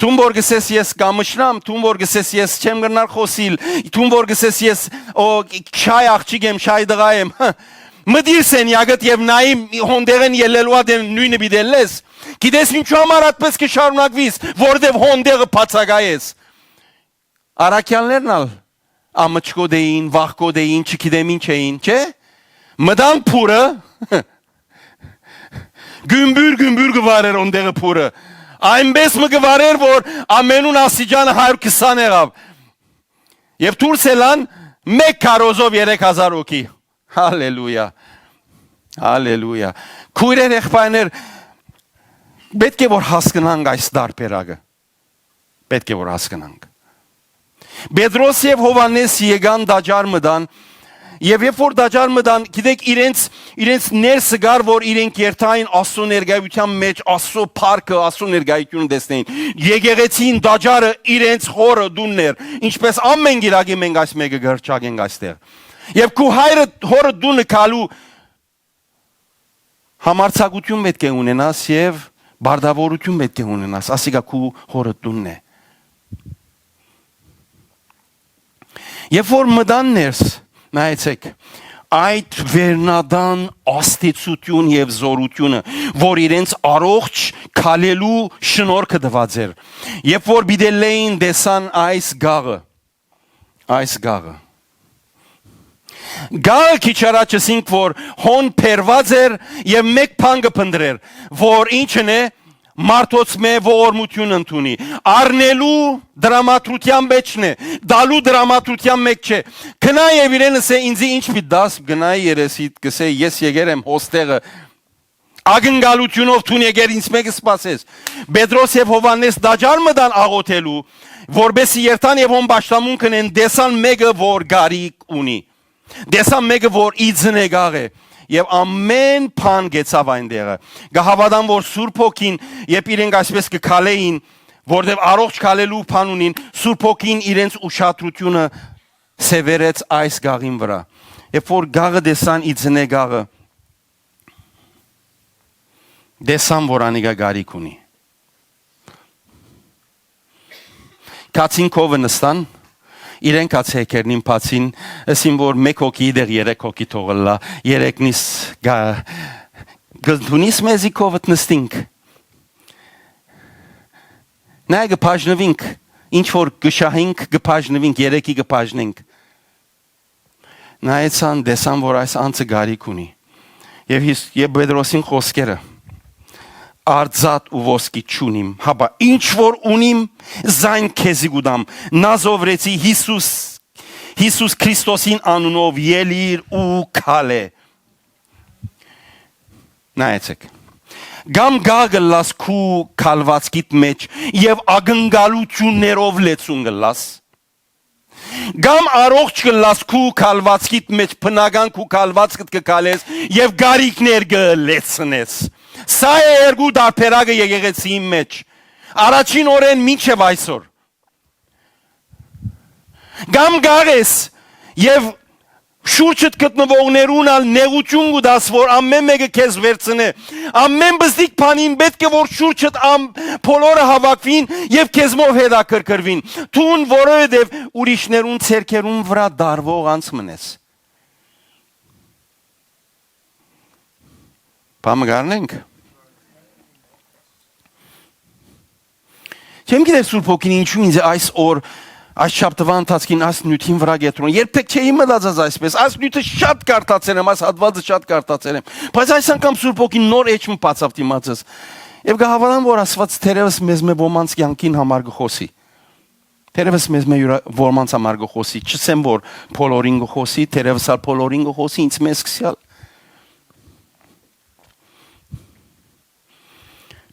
դուն որ գսես ես կամշնամ, դուն որ գսես ես չեմ կրնար խօսիլ, դուն որ գսես ես, օ, շայ աղջիկ եմ, շայ տղայ եմ, հը, մտիր սենյակդ եւ նայի, հոն դեղեն ելլելու ա դեն նոյնը պիտի ելլես։ Գիտես ինչու համար այդպես կը շարունակվիս, որտեւ հոն դեղը բացակայ ես։ Առաքեալներն ալ ամչկոտ էին, վախկոտ էին, չգիտեմ ինչ էին, չէ՞։ Մտան փուրը, գումբուր, գումբուր կը վարեր օնդեղը փուրը։ Այնպես մը կը վարեր, որ ամենուն աստիճանը հարյուր քսան եղաւ։ Եւ դուրս ելան մեկ քարոզով երեք հազար հոգի։ Հալելույա։ Հալելույա։ Քույրեր, եղբայրներ, պէտք է որ հասկնանք այս տարբերակը։ Պէտք է որ հասկնանք։ Պետրոս եւ Յովհաննէս եկան տաճար մտան, եւ երբ որ տաճար մտան, գիտեք, իրենց, իրենց ներսը կար, որ իրենք երթային Աստծո ներկայության մեջ, Աստծո փառքը, Աստծո ներկայությունը տեսնեին։ Եկեղեցին, տաճարը իրենց հորը տունն էր, ինչպես ամեն գիրակի մենք այս մեկը կհրճակենք այստեղ։ Եւ քու հայրը հորը տունը գալու համարձակություն պէտք է ունենաս եւ բարդավորություն պէտք է ունենաս, ասիկա քու հորը տունն է։ Երբ որ մտան ներս, նայեցեք, այդ վերնատան աստեցութիւն եւ զօրութիւնը, որ իրենց առողջ քալելու շնորհքը տուած էր։ Երբ որ պիտի լեին, տեսան այս գաղը, այս գաղը։ Գաղը քիչ առաջ ըսինք, որ հոն բերուած էր եւ մէկ բան կը փնտռէր, որ ինչն է, մարդոց մէ ողորմութիւն ընդունի։ Առնելու դրամատրութեան մէջն է, տալու դրամատրութեան մէջ չէ։ Գնայ եւ իրեն ըսէ, «Ինձի ինչ պիտի տաս»։ Գնայ երեսիդ, կ'ըսէ, «Ես եկեր եմ հոստեղը, ակնկալութիւնով դուն եկեր ինձ մէ կը սպասես»։ Պետրոս եւ Յովհաննէս տաճար մտան աղօթելու, որպէսզի երթան եւ հոն պաշտամունք ընեն, տեսան մէկը, որ կարիք ունի։ Տեսան մէկը, որ ի ձնեկաղ է, եւ ամէն բան կեցաւ այն տեղը։ Կը հաւատամ, որ Սուրբ Հոգին, երբ իրենք այսպէս կը քալէին, որտեւ առողջ քալելու բան ունին, Սուրբ Հոգին իրենց ուշադրութիւնը սեւեռեց այս գաղին վրայ։ Երբ որ գաղը տեսան, ի ձնեկաղը, տեսան, որ անիկա կարիք ունի։ Գացին քովը նստան, իրենք ած հեքերնին բացին, ըսին, որ մէկ հոգի դեղ երեք հոգի թող ըլլայ, երեքնիս գա-, կ'ընդունիս մեզի քովդ նստինք։ Նայ, կը բաժնուինք, ինչ որ կը շահինք, կը բաժնուինք, երեքի կը բաժնենք։ Նայեցան, տեսան, որ այս անձը կարիք ունի։ Եւ հիս-, եւ Պետրոսին խօսքերը. «Արծաթ ու ոսկի չունիմ, հապա ինչ որ ունիմ, զայն քեզի կու տամ։ Նազովրեցի Յիսուս, Յիսուս Քրիստոսին անունով ելի՛ր ու քալէ»։ Նայեցեք։ Կամ գաղ կ'ըլլաս քու քալուածքիդ մէջ եւ ակնկալութիւններով լեցուն կ'ըլլաս, կամ առողջ կ'ըլլաս քու քալուածքիդ մէջ, բնական քու քալուածքդ կը քալես եւ կարիքներ կը լեցնես։ Սա է երկու տարբերակը եկեղեցիին մէջ, առաջին օրէն մինչեւ այսօր։ Կամ գաղ ես եւ շուրջդ գտնուողներուն ալ նեղութիւն կու տաս, որ ամէն մէկը քեզ վերցնէ։ Ամէն պզտիկ բանին պէտք է որ շուրջդ ամ-, բոլորը հաւաքուին եւ քեզմով հետաքրքրուին։ Դուն որովհետեւ ուրիշներուն ձեռքերուն վրայ դարվող անձ մըն ես։ Բան մը կ'առնենք։ Չեմ գիտեր Սուրբ Հոգին ինչու ինձ այս օր, այս շաբթուան ընթացքին, այս նիւթին վրայ կեդրոն։ Երբեք չէի մտածած այսպէս։ Այս նիւթը շատ կարդացել եմ, այս հատուածը շատ կարդացել եմ։ Բայց այս անգամ Սուրբ Հոգին նոր էջ մը բացաւ դիմացս։ Եւ կը հաւատամ, որ Աստուած թերեւս մեզմէ ոմանց կեանքին համար կը խօսի։ Թերեւս մեզմէ յուրա-, ոմանց համար կը խօսի։ Չ'ըսեմ, որ բոլորին կը խօսի, թերեւս ալ բոլորին կը խօսի, ինձ մէ սկսեալ։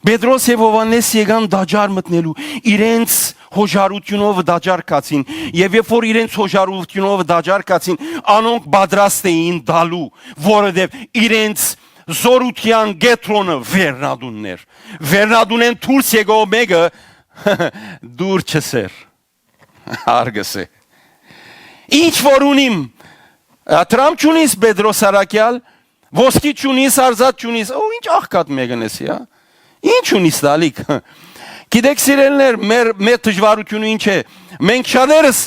Պետրոս եւ Յովհաննէս եկան տաճար մտնելու, իրենց յոժարութիւնովը տաճար գացին, եւ երբ որ իրենց յոժարութիւնովը տաճար գացին, անոնք պատրաստ էին տալու, որովհետեւ իրենց զօրութեան կեդրոնը վերնատունն էր։ Վերնատունէն դուրս եկող մէկը դուր չ'ըսեր, արգս է։ Ինչ որ ունիմ, ա, դրամ չունիս, Պետրոս առաքեալ, ոսկի չունիս, արծաթ չունիս, օ, ինչ աղքատ մեկն ես, յա։ Ինչ ունիս տալիք։ Գիտեք, սիրելիներ, մեր, մեր դժվարությունը ինչ է։ Մենք շատերս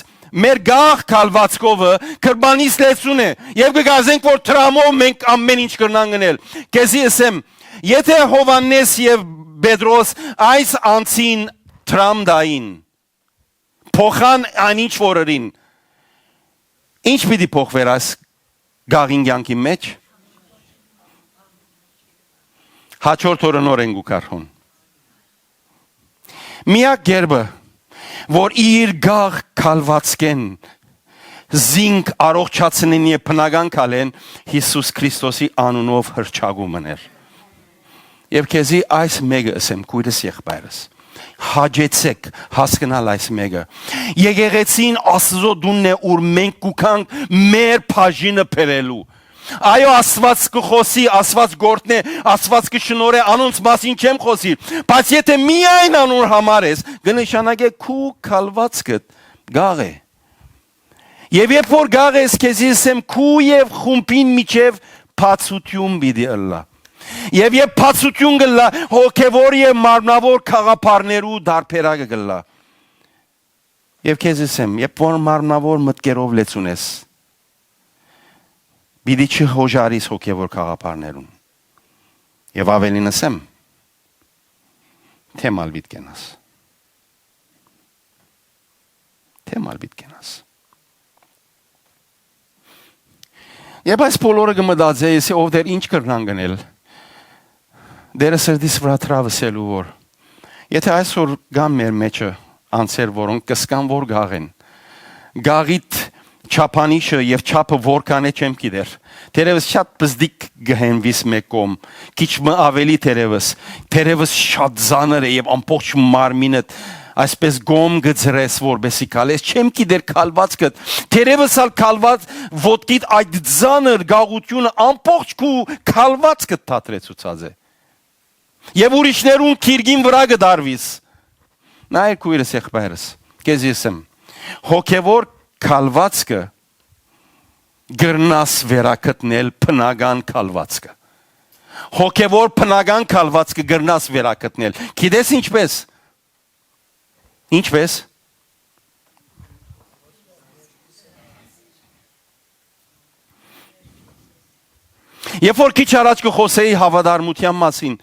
մեր գաղ քալվածքովը կրբանից լեցուն է, եւ կը գազենք, որ դրամով մենք ամեն ինչ կրնանք գնել։ Քեզի ըսեմ, եթե Յովհաննէս եւ Պետրոս այս անձին դրամ տային, փոխան այն ինչ որ ըրին, ինչ պիտի փոխվեր այս գաղին կեանքի մէջ։ Հաջորդ օրը նոր են կու գար հոն։ Միակ կերպը, որ իր գաղ քալվածքէն զինք առողջացնեն եւ բնական քալեն, Յիսուս Քրիստոսի անունով հրճակում ըներ։ Եւ քեզի այս մեկը ըսեմ, քոյրս, եղբայրս, հաճեցեք հասկնալ այս մեկը։ Եկեղեցին Աստուծոյ տունն է, ուր մենք կու գանք մեր բաժինը բերելու։ Այո, Աստուած կը խօսի, Աստուած գործնէ, Աստուած կը շնորհէ, անոնց մասին չեմ խօսիր, բայց եթե միայն անոր համար ես, կը նշանակէ քու քալվածքդ գաղ է։ Եւ երբ որ գաղ ես, քեզի ըսեմ, քու եւ խումբին միջեւ բացութիւն պիտի ըլլայ։ Եւ երբ բացութիւն կ'ըլլայ, հոգեւոր եւ մարմնաւոր գաղափարներու տարբերակը կ'ըլլայ։ Եւ քեզի ըսեմ, երբ որ մարմնաւոր մտքերով լեցուն ես, պիտի չհոժարիս հոգեւոր գաղափարներուն։ Եւ աւելին ըսեմ, թեմալ պիտի կենաս։ Թեմալ պիտի կենաս։ Երբ այս բոլորը կը մտածէ, եսի ով դեր ինչ կրնան գնել, դերը սրտիս վրայ դրաւ ըսելու որ, եթե այսօր կան մեր մեջը անձեր, որոնք կսկան որ գաղեն, գաղիդ չափանիշը եւ չափը որքան է չեմ գիտեր, թերևս շատ պզդիկ կը հենվիս մէկ կողմ, քիչ մը աւելի թերևս, թերևս շատ ծանր է եւ ամբողջ մարմինդ այսպես գոմ կը ձրես, որպեսի քալես, չեմ գիտեր քալվածքդ, թերևս ալ քալված ոտքիդ այդ ծանր գաղութիւնը ամբողջ քու քալվածքդ թատրեցուցած է։ Եւ ուրիշներուն գիրկին վրայ կը դարվիս։ Նայ, քույրս, եղբայրս, քեզի ըսեմ, հոգեվոր քալվածքը կրնաս վերագտնել բնական քալվածքը։ Հոգեվոր բնական քալվածքը կրնաս վերագտնել։ Գիտես ինչպես։ Ինչպես։ Երբ որ քիչ առաջ կը խոսեի հաւատարմութեան մասին,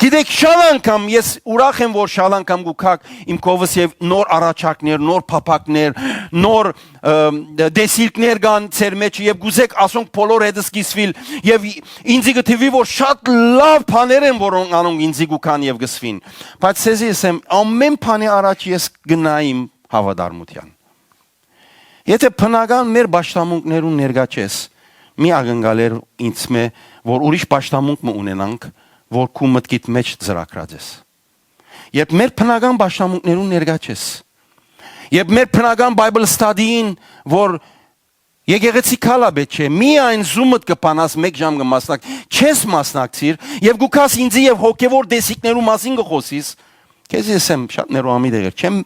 գիտեք, շատ անգամ ես ուրախ եմ, որ շատ անգամ կու գաք իմ քովս եւ նոր առաջարկներ, նոր փափակներ, նոր, ը, տեսիլքներ կան ձեր մեջ եւ կուզեք ասոնք բոլոր հետս կիսվիլ եւ ինձի կը թվի, որ շատ լաւ բաներ են, որոնք անոնք ինձի կու գան եւ կսվին։ Բայց սեզի ըսեմ, ամեն բանի առաջ ես գնայ իմ հաւատարմութեան։ Եթե բնական մեր պաշտամունքներուն ներկայ չես, մի ակնկալեր ինձ մէ, որ ուրիշ պաշտամունք մը ունենանք, որ քու մտքիդ մեջ ծրագրած ես։ Երբ մեր բնական պաշտամունքներուն ներկայ չես, երբ մեր բնական Bible study-ին, որ եկեղեցի քալապետ չէ, միայն Zoom-ըդ կը բանաս, մեկ ժամ կը մասնակ-, չես մասնակցիր, եւ կու գաս ինձի եւ հոգեվոր տեսիքներու մասին կը խոսիս, քեզի ըսեմ, շատ ներողամիտ եղեր, չեմ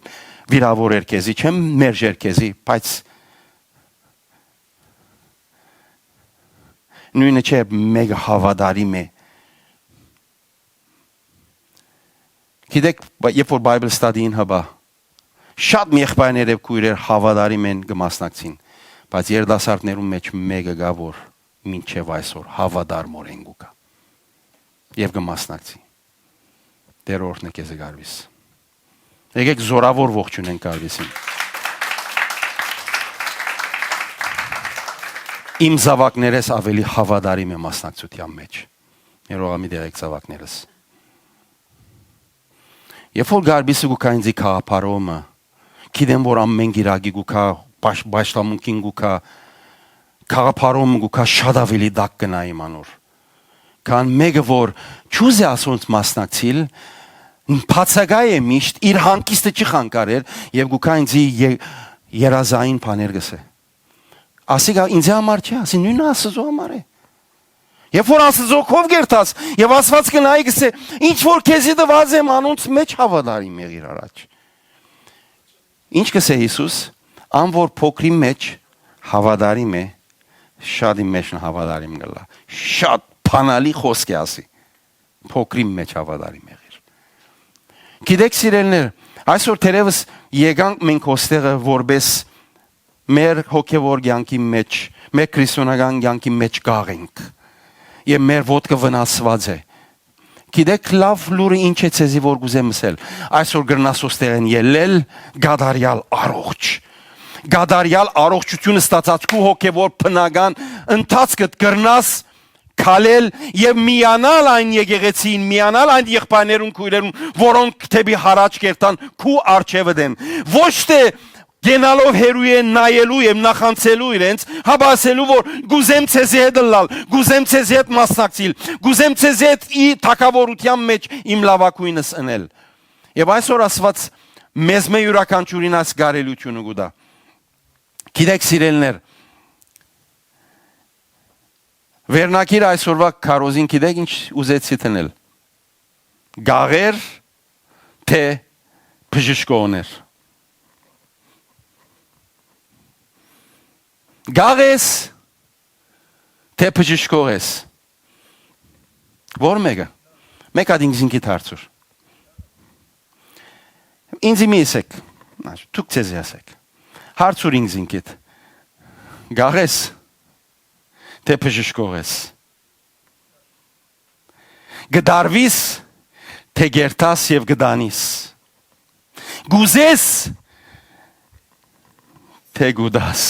վիրավորեր քեզի, չեմ մերժեր քեզի, բայց նոյնը չէ, մէկը հաւատարիմ է։ Գիտեք, բ-, երբ որ Bible study-ին հպա, շատ մի եղբայրներ եւ քույրեր հաւատարիմ են, կը մասնակցին, բայց երիտասարդներուն մեջ մէկը կայ, որ մինչեւ այսօր հաւատարմօրէն կու գայ եւ կը մասնակցի։ Տէր օրհնէ քեզի, Գարվիս։ Եկեք զորաւոր ողջունենք Գարվիսին։ Իմ զաւակներէս աւելի հաւատարիմ է մասնակցութեան մեջ։ Ներողամիտ եղեք, զաւակներս։ Երբ որ Գարբիսը կու գայ ինձի գաղափարումը, գիտեմ, որ ամէն կիրակի կու գայ, պաշ-, պաշտամունքին կու գայ, գաղափարումը կու գայ, շատ աւելի տակ կը նայ իմ անոր, քան մէկը, որ չուզէ ասոնց մասնակցիլ, բացակայ է միշտ, իր հանգիստը չի խանգարեր եւ կու գայ ինձի ե-, երազային բաներ կ'ըսէ։ Ասիկա ինձի համար չէ, ասի նոյնը Աստուծոյ համար է։ Երբ որ Աստուծոյ քով կերթաս, եւ Աստուած կը նայի, կ'ըսէ, ինչ որ քեզի տուած եմ, անոնց մեջ հաւատարիմ եղիր առաջ։ Ինչ կ'ըսէ Յիսուս, ան որ փոքրի մեջ հաւատարիմ է, շատ իմ մեջ հաւատարիմ կ'ըլլայ։ Շատ բանալի խօսք է, ասի, փոքրի մեջ հաւատարիմ եղիր։ Գիտեք, սիրելիներ, այսօր թերեւս եկանք մենք հոստեղը որպես մեր հոգեվոր կյանքի մեջ, մեր քրիստոնեական կյանքի մեջ կաղ ենք եւ մեր ոտքը վնասուած է։ Գիտեք, լաւ լուրը ինչ է, ցեզի որ կ'ուզեմ ըսել, այսօր կրնաս հոստեղէն ելլել կատարյալ առողջ։ Կատարյալ առողջութիւնը ստացած քու հոգեվոր բնական ընթացքդ կրնաս քալել եւ միանալ այն եկեղեցին, միանալ այն եղբայրներուն, քույրերուն, որոնք դէպի յառաջ կերթան քու առջեւը դեն։ Ոչ թէ կենալով հեռու է նայելու եւ նախանցելու իրենց, հապա ասելու որ կ'ուզեմ ցեզի հետ ըլլալ, կ'ուզեմ ցեզի հետ մասնակցիլ, կ'ուզեմ ցեզի հետ ի թագաւորութեան մեջ իմ լաւագոյնս ընել։ Եւ այսօր Աստուած մեզմէ իւրաքանչիւրին այս կարելիությունը կու տայ։ Գիտեք, սիրելիներ, վերնագիր այսօրվա քարոզին գիտեք ինչ ուզեցի դնել։ Գաղեր թէ բժշկողներ։ Գաղ ես թէ բժշկող ես։ Ո՞ր մէկը։ Մէկ հատ ինքզինքիդ հարցուր։ Ինձի մի ըսեք, դուք ձեզի ասեք։ Հարցուր ինքզինքիդ։ Գաղ ես, թէ բժշկող ես։ Կը դարվիս, թէ կերտաս եւ կը տանիս։ Կ'ուզես, թէ կ'ուտաս։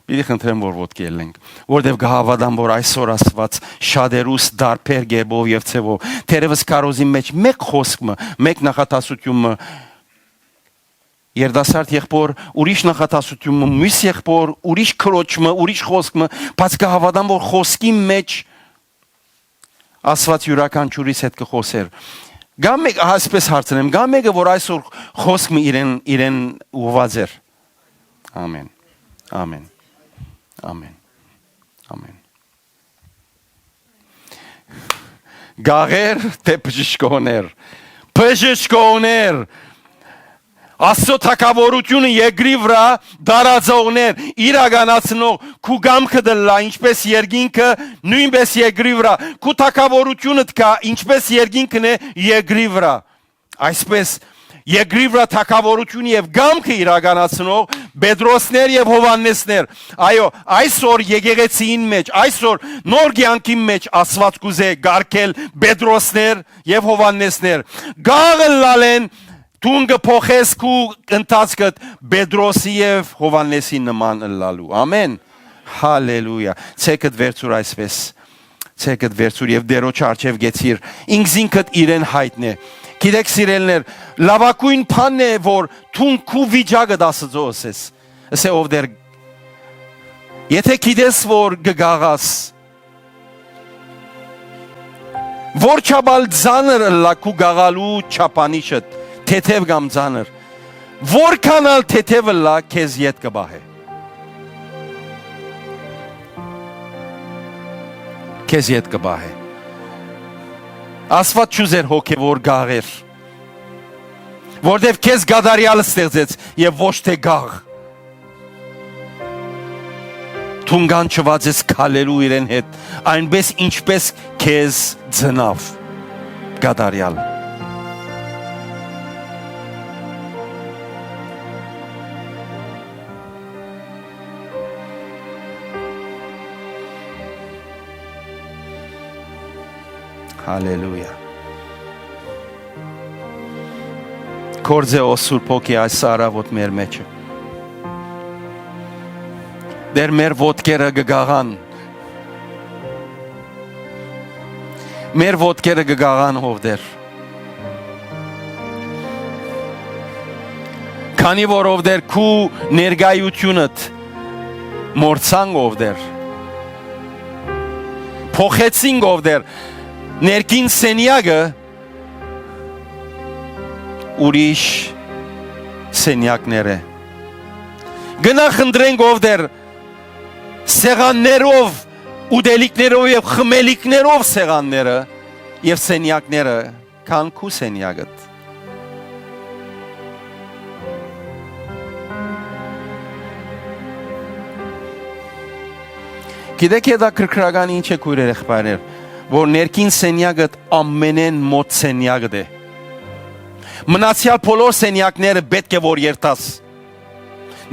Պիտի խնդրեմ, որ ոտքի ելնենք, որտեւ կը հաւատամ, որ այսօր Աստուած շատերուս տարբեր կերպով եւ ձեւով, թերեւս քարոզին մէջ մէկ խօսք մը, մէկ նախատասութիւն մը, երիտասարդ եղբոր, ուրիշ նախատասութիւն մը, միւս եղբոր, ուրիշ քրոջ մը, ուրիշ խօսք մը, բայց կը հաւատամ, որ խօսքին մէջ Աստուած իւրաքանչիւրիս հետ կը խօսէր։ Կա՞ մէկ, այսպես հարցնեմ, կա՞ մէկը, որ այսօր խօսք մը իրեն, իրեն ուղղուած էր։ Ամեն։ Ամեն։ Ամեն։ Ամեն։ Գաղեր թէ բժշկողներ։ Բժշկողներ։ Աստծո թագաւորութիւնը երկրի վրայ տարածողներ, իրականացնող, քու կամքը դլլայ, ինչպես երկինքը, նոյնպես երկրի վրայ, քու թագաւորութիւնդ կայ, ինչպես երկինքն է երկրի վրայ։ Այսպես, երկրի վրայ թագաւորութիւնը եւ կամքը իրականացնող Պետրոսներ եւ Յովհաննեսներ։ Այո, այսօր եկեղեցիին մէջ, այսօր նոր կեանքին մէջ Աստուած կ'ուզէ կարգել Պետրոսներ եւ Յովհաննեսներ։ Գաղ ըլլալեն, դուն կը փոխես քու ընթացքդ Պետրոսի եւ Յովհաննեսի նման ըլլալու։ Ամեն։ Հալելույա։ Ցեքդ վերցուր այսպես։ Ցեքդ վերցուր եւ Տէրոջ առջեւ կեցիր։ Ինքզինքդ իրեն յայտնէ։ Գիտեք, սիրելիներ, լաւագոյն բանն է, որ դուն քու վիճակդ Աստծո ըսես։ Ըսէ ով դեր, եթե գիտես, որ կը գաղաս, որ չափ ալ ծանր ըլլայ քու գաղալու չափանիշդ, թեթեւ կամ ծանր, որքան ալ թեթեւ ըլլայ, քեզ ետ կը պահէ։ Քեզ ետ կը պահէ։ Աստուած չուզեր հոգեվոր գաղեր, որտեւ քեզ կատարեալ ստեղծեց եւ ոչ թէ գաղ։ Դուն կանչուած ես քալելու իրեն հետ, այնպես ինչպես քեզ ծնաւ կատարեալ։ Հալելույա։ Գործէ, ո Սուրբ Հոգի, այս առաւօտ մեր մէջը։ Տէր, մեր ոտքերը կը գաղան։ Մեր ոտքերը կը գաղան, ով Տէր։ Քանի որ, ով Տէր, քու ներկայութիւնդ մոռցանք, ով Տէր, փոխեցինք, ով Տէր, ներքին սենեակը ուրիշ սենեակներ է։ Գնա խնդրենք, ով Տէր, սեղաններով, ուտելիքներով եւ խմելիքներով սեղանները եւ սենեակները, քան քու սենեակդ։ Գիտեք, հետաքրքրական ինչ է, քոյրեր, եղբայրներ, որ ներքին սենյակդ ամենէն մոտ սենյակդ է։ Մնացեալ բոլոր սենյակները պէտք է որ երթաս։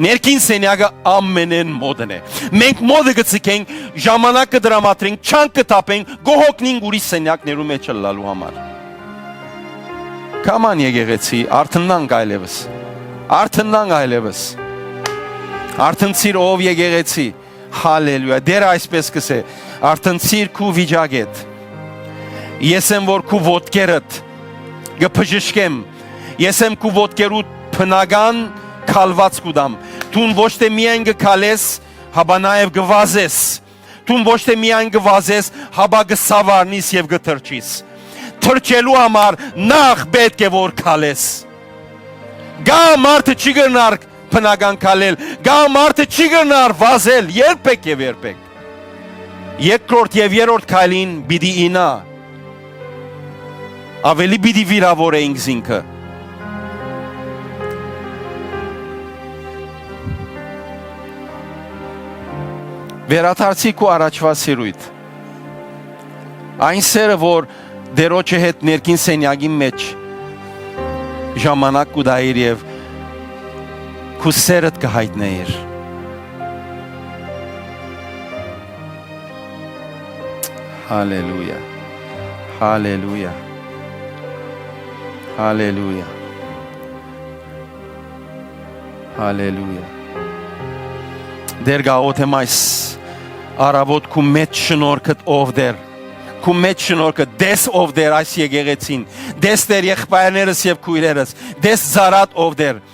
Ներքին սենյակը ամենէն մոտն է։ Մենք մոտը կը ձգենք, ժամանակ կը դրամատրենք, չանք կը թափենք, կը հոգնենք ուրիշ սենյակներու մէջ ըլլալու համար։ Կաման եկեղեցի, արթննանք այլևս։ Արթննանք այլևս։ Արթնցիր, ով եկեղեցի։ Հալելույա։ Տերը այսպես կ'ըսէ. «Արթնցիր քու վիճակէդ։ Ես եմ, որ քու ոտքերդ կը բժշկեմ։ Ես եմ քու ոտքերուդ բնական քալուած կու տամ։ Դուն ոչ թէ միայն կը քալես, հապա նաեւ կը վազես։ Դուն ոչ թէ միայն կը վազես, հապա կը սավառնիս եւ կը թռչիս։ Թռչելու համար նախ պէտք է որ քալես։ Կա մարդը չի կրնար բնական քալել, կա մարդը չի կրնար վազել երբեք եւ երբեք։ Երկրորդ եւ երրորդ քայլին պիտի ինա, ավելի պիտի վիրավորե ինքզինքը»։ Վերադարձի քու առաջվա սիրոյդ։ Այն սերը, որ Տերոջը հետ ներքին սենյակին մէջ ժամանակ կու տայիր եւ քու սէրդ կը յայտնէիր։ Հալելույա։ Հալելույա։ Հալելույա։ Հալելույա։ Տէր, գաղութեմ այս առաւօտ քու մեծ շնորհքդ, ով Տէր, քու մեծ շնորհքը, տես, ով Տէր, այս եկեղեցին, տես, Տէր, եղբայրներս եւ քոյրերս, տես, ծառադ, ով Տէր։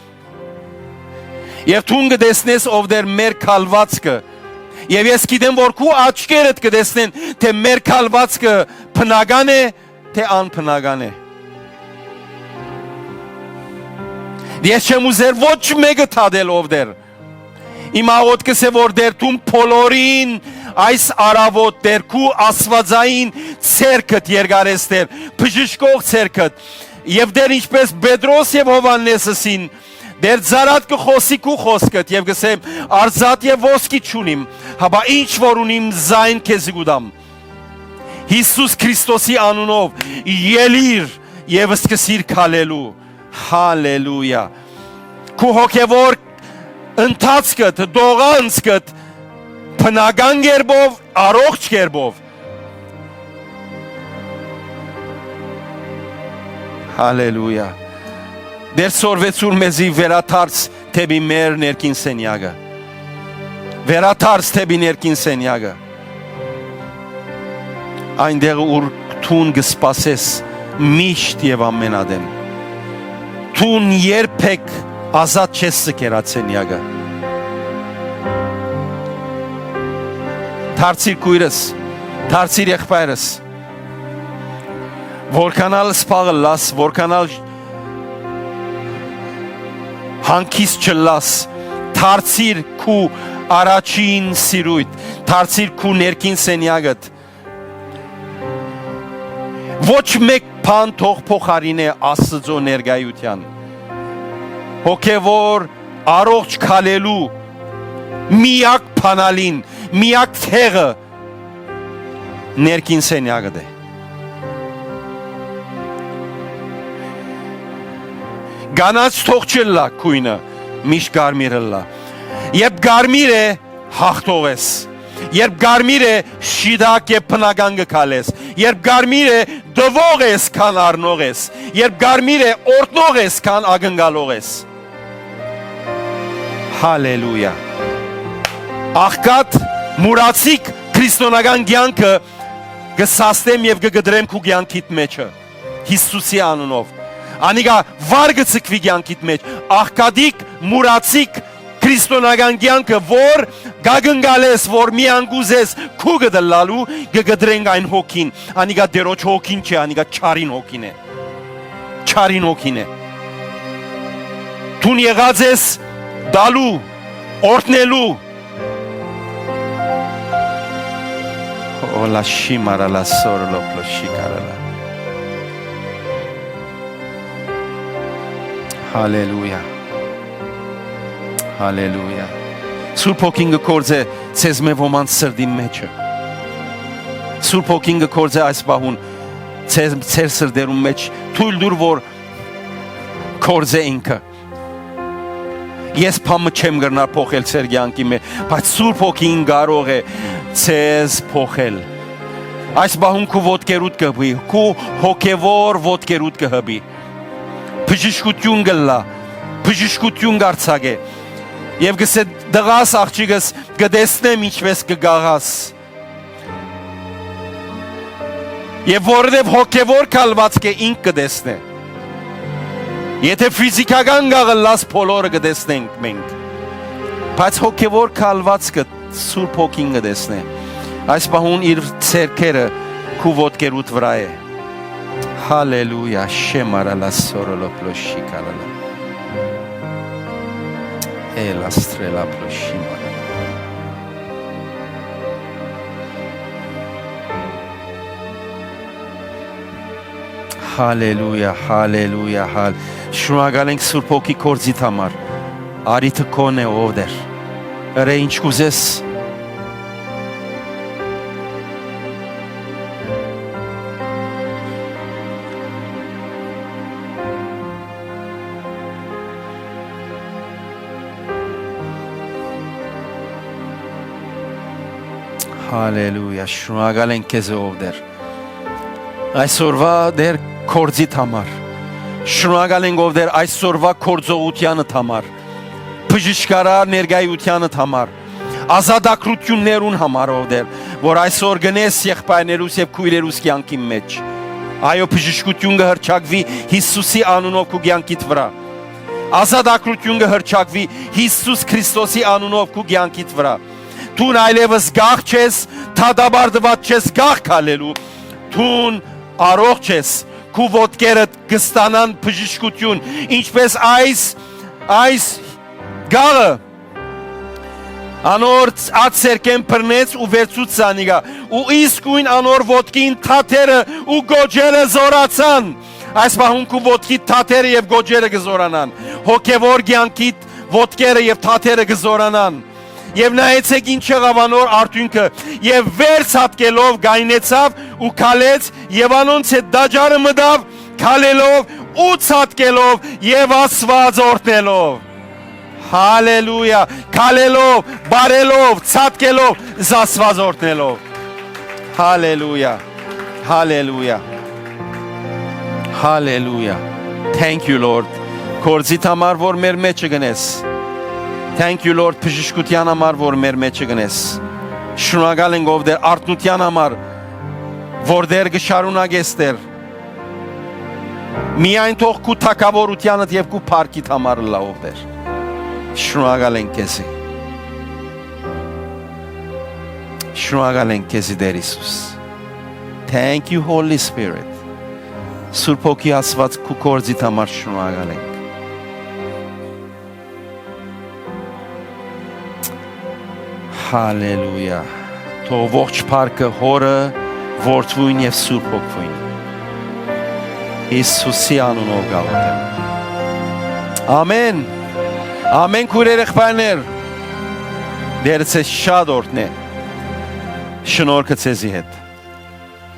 Եվ դուն կը տեսնես, ով Տէր, մեր քալուածքը։ Եւ ես գիտեմ, որ քու աչքերդ կը տեսնեն, թէ մեր քալուածքը բնական է, թէ անբնական է։ Ես չեմ ուզեր ոչ մէկը դատել, ով Տէր։ Իմ աղօթքս է, որ Տէր, դուն բոլորին այս առաւօտ, Տէր, քու աստուածային ձեռքդ երկարես, Տէր, բժշկող ձեռքդ։ Եւ Տէր, ինչպէս Պետրոս եւ Յովհաննէս ըսին, Տէր, ծառադ կը խօսի քու խօսքդ եւ կ'ըսեմ, արծաթ եւ ոսկի չունիմ, հապա ինչ որ ունիմ, զայն քեզի կու տամ։ Յիսուս Քրիստոսի անունով ելիր եւ սկսիր քալելու։ Հալելույա։ Քու հոգեվոր ընթացքդ, դողանցքդ բնական կերպով, առողջ կերպով։ Հալելույա։ Տէր, սորվեցուր մեզի վերադարձ դէպի մեր ներքին սենեակը։ Վերադարձ դէպի ներքին սենեակը։ Այնտեղ, ուր դուն կը սպասես միշտ եւ ամենատէն։ Դուն երբեք ազատ չես ըրած սենեակը։ Դարձիր քոյրս, դարձիր եղբայրս, որքան ալ սփաղ ըլլաս, որքան ալ հանգիստ չըլլաս, դարձիր քու առաջին սիրոյդ, դարձիր քու ներքին սենեակդ։ Ոչ մէկ բան թող փոխարինէ Աստուծոյ ներկայութեան։ Հոգեվոր առողջ քալելու միակ բանալին, միակ թեղը ներքին սենեակդ է։ Կանաչ թող չըլլայ գոյնը, միշտ կարմիր ըլլայ։ Երբ կարմիր է, հաղթող ես։ Երբ կարմիր է, շիտակ եւ բնական կը քալես։ Երբ կարմիր է, տուող ես, քան առնող ես։ Երբ կարմիր է, օրհնող ես, քան ակնկալող ես։ Հալելույա։ Աղքատ, մուրացիկ քրիստոնական կեանքը կը սաստեմ եւ կը կտրեմ քու կեանքիդ մեջը, Յիսուսի անունով։ Անիկա վար կը ձգուի կեանքիդ մեջ, աղքատիկ, մուրացիկ քրիստոնական կեանքը, որ կակնկալես, որ միան կ'ուզես քու կը դլալու, կը կտրենք այն հոգին։ Անիկա Տէրոջ հոգին չէ, անիկա չարին հոգին է։ Չարին հոգին է։ Դուն եղած ես տալու, օրհնելու։ Օլա շի մարալա սոր լոփլո շի կարալա։ Հալելույա։ Հալելույա։ Սուրբ Հոգին կը գործէ ձեզմէ ոմանց սրտին մեջը։ Սուրբ Հոգին կը գործէ այս պահուն ձեզ, ձեր սրտերուն մեջ։ Թույլ տուր, որ գործէ ինքը։ Ես բան մը չեմ կրնար փոխել ձեր կեանքի մեջ, բայց Սուրբ Հոգին կարող է ձեզ փոխել։ Այս պահուն քու ոտքերուդ կը հպի, քու հոգեվոր ոտքերուդ կը հպի։ Բժշկութիւն կ'ըլլայ, բժշկութիւն կ'արձակէ։ Եւ կ'ըսէ, «Տղաս, աղջիկս, կը տեսնեմ ինչպէս կը գաղաս»։ Եւ որովհետեւ հոգեվոր քալուածքը ինք կը տեսնէ։ Եթէ ֆիզիքական կաղ ըլլաս, բոլորը կը տեսնենք մենք, բայց հոգեվոր քալուածքը Սուրբ Հոգին կը տեսնէ։ Այս պահուն իր ձեռքերը քու ոտքերուդ վրայ է։ Հալելույա, շեմարալա սորոլոպլոշի կարալա։ Էլաստրելա պլոշի մարալա։ Հալելույա, հալելույա, հալ-, շնորհակալ ենք Սուրբ Հոգի գործիդ համար։ Արիթը քոնն է, ով Տեր։ Ըրէ ինչ կ'ուզես։ Հալելույա, շնորհակալ ենք քեզի, ով Տէր, այսօրվա Տէր, գործիդ համար։ Շնորհակալ ենք, ով Տէր, այսօրվա գործողութեանդ համար, բժշկարար ներկայութեանդ համար, ազատագրութիւններուն համար, ով Տէր, որ այսօր գնես եղբայրներուս եւ քոյրերուս կեանքին մէջ։ Այո, բժշկութիւն կը հռչակուի Յիսուսի անունով քու կեանքիդ վրայ։ Ազատագրութիւն կը հռչակուի Յիսուս Քրիստոսի անունով քու կեանքիդ վրայ։ Դուն այլեւս կախ չես, դատապարտուած չես կախ քալելու։ Դուն առողջ ես, քու ոտքերդ կը ստանան բժշկութիւն, ինչպէս այս, այս գաղը անոր ած սերկէն բռնեց ու վերցուց զանիկա, ու իսկոյն անոր ոտքին թաթերը ու կոճերը զօրացան։ Այս պահուն քու ոտքի թաթերը եւ կոճերը կը զօրանան, հոգեւոր կեանքի ոտքերը եւ թաթերը կը զօրանան։ Եւ նայեցէք ինչ եղաւ անոր արդիւնքը, եւ վեր ցատկելով կայնեցաւ ու քալեց, եւ անոնց հետ տաճարը մտաւ, քալելով ու ցատկելով եւ Աստուած օրհնելով։ Հալելույա, քալելով, բարելով, ցատկելով, Աստուած օրհնելով։ Հալելույա, հալելույա, հալելույա։ Thank you, Lord, գործիդ համար, որ մեր մեջը գնես։ Thank you, Lord, բժշկութեան համար, որ մեր մեջը գնես։ Շնորհակալ ենք, ով Տէր, արթնութեան համար, որ Տէր կը շարունակես, Տէր։ Միայն թող քու թագաւորութեանդ եւ քու փառքիդ համար ըլլայ, ով Տէր։ Շնորհակալ ենք քեզի։ Շնորհակալ ենք քեզի, Տէր Յիսուս։ Thank you, Holy Spirit. Սուրբ Հոգի Աստուած, քու գործիդ համար շնորհակալ ենք։ Հալելույա։ Թող ողջ փառքը Հօրը, Որդւոյն եւ Սուրբ Հոգւոյն, Յիսուսի անունով գաղութեմ։ Ամեն։ Ամեն, քոյրեր, եղբայրներ, Տէրը ձեզ շատ օրհնէ։ Շնորհքը ձեզի հետ։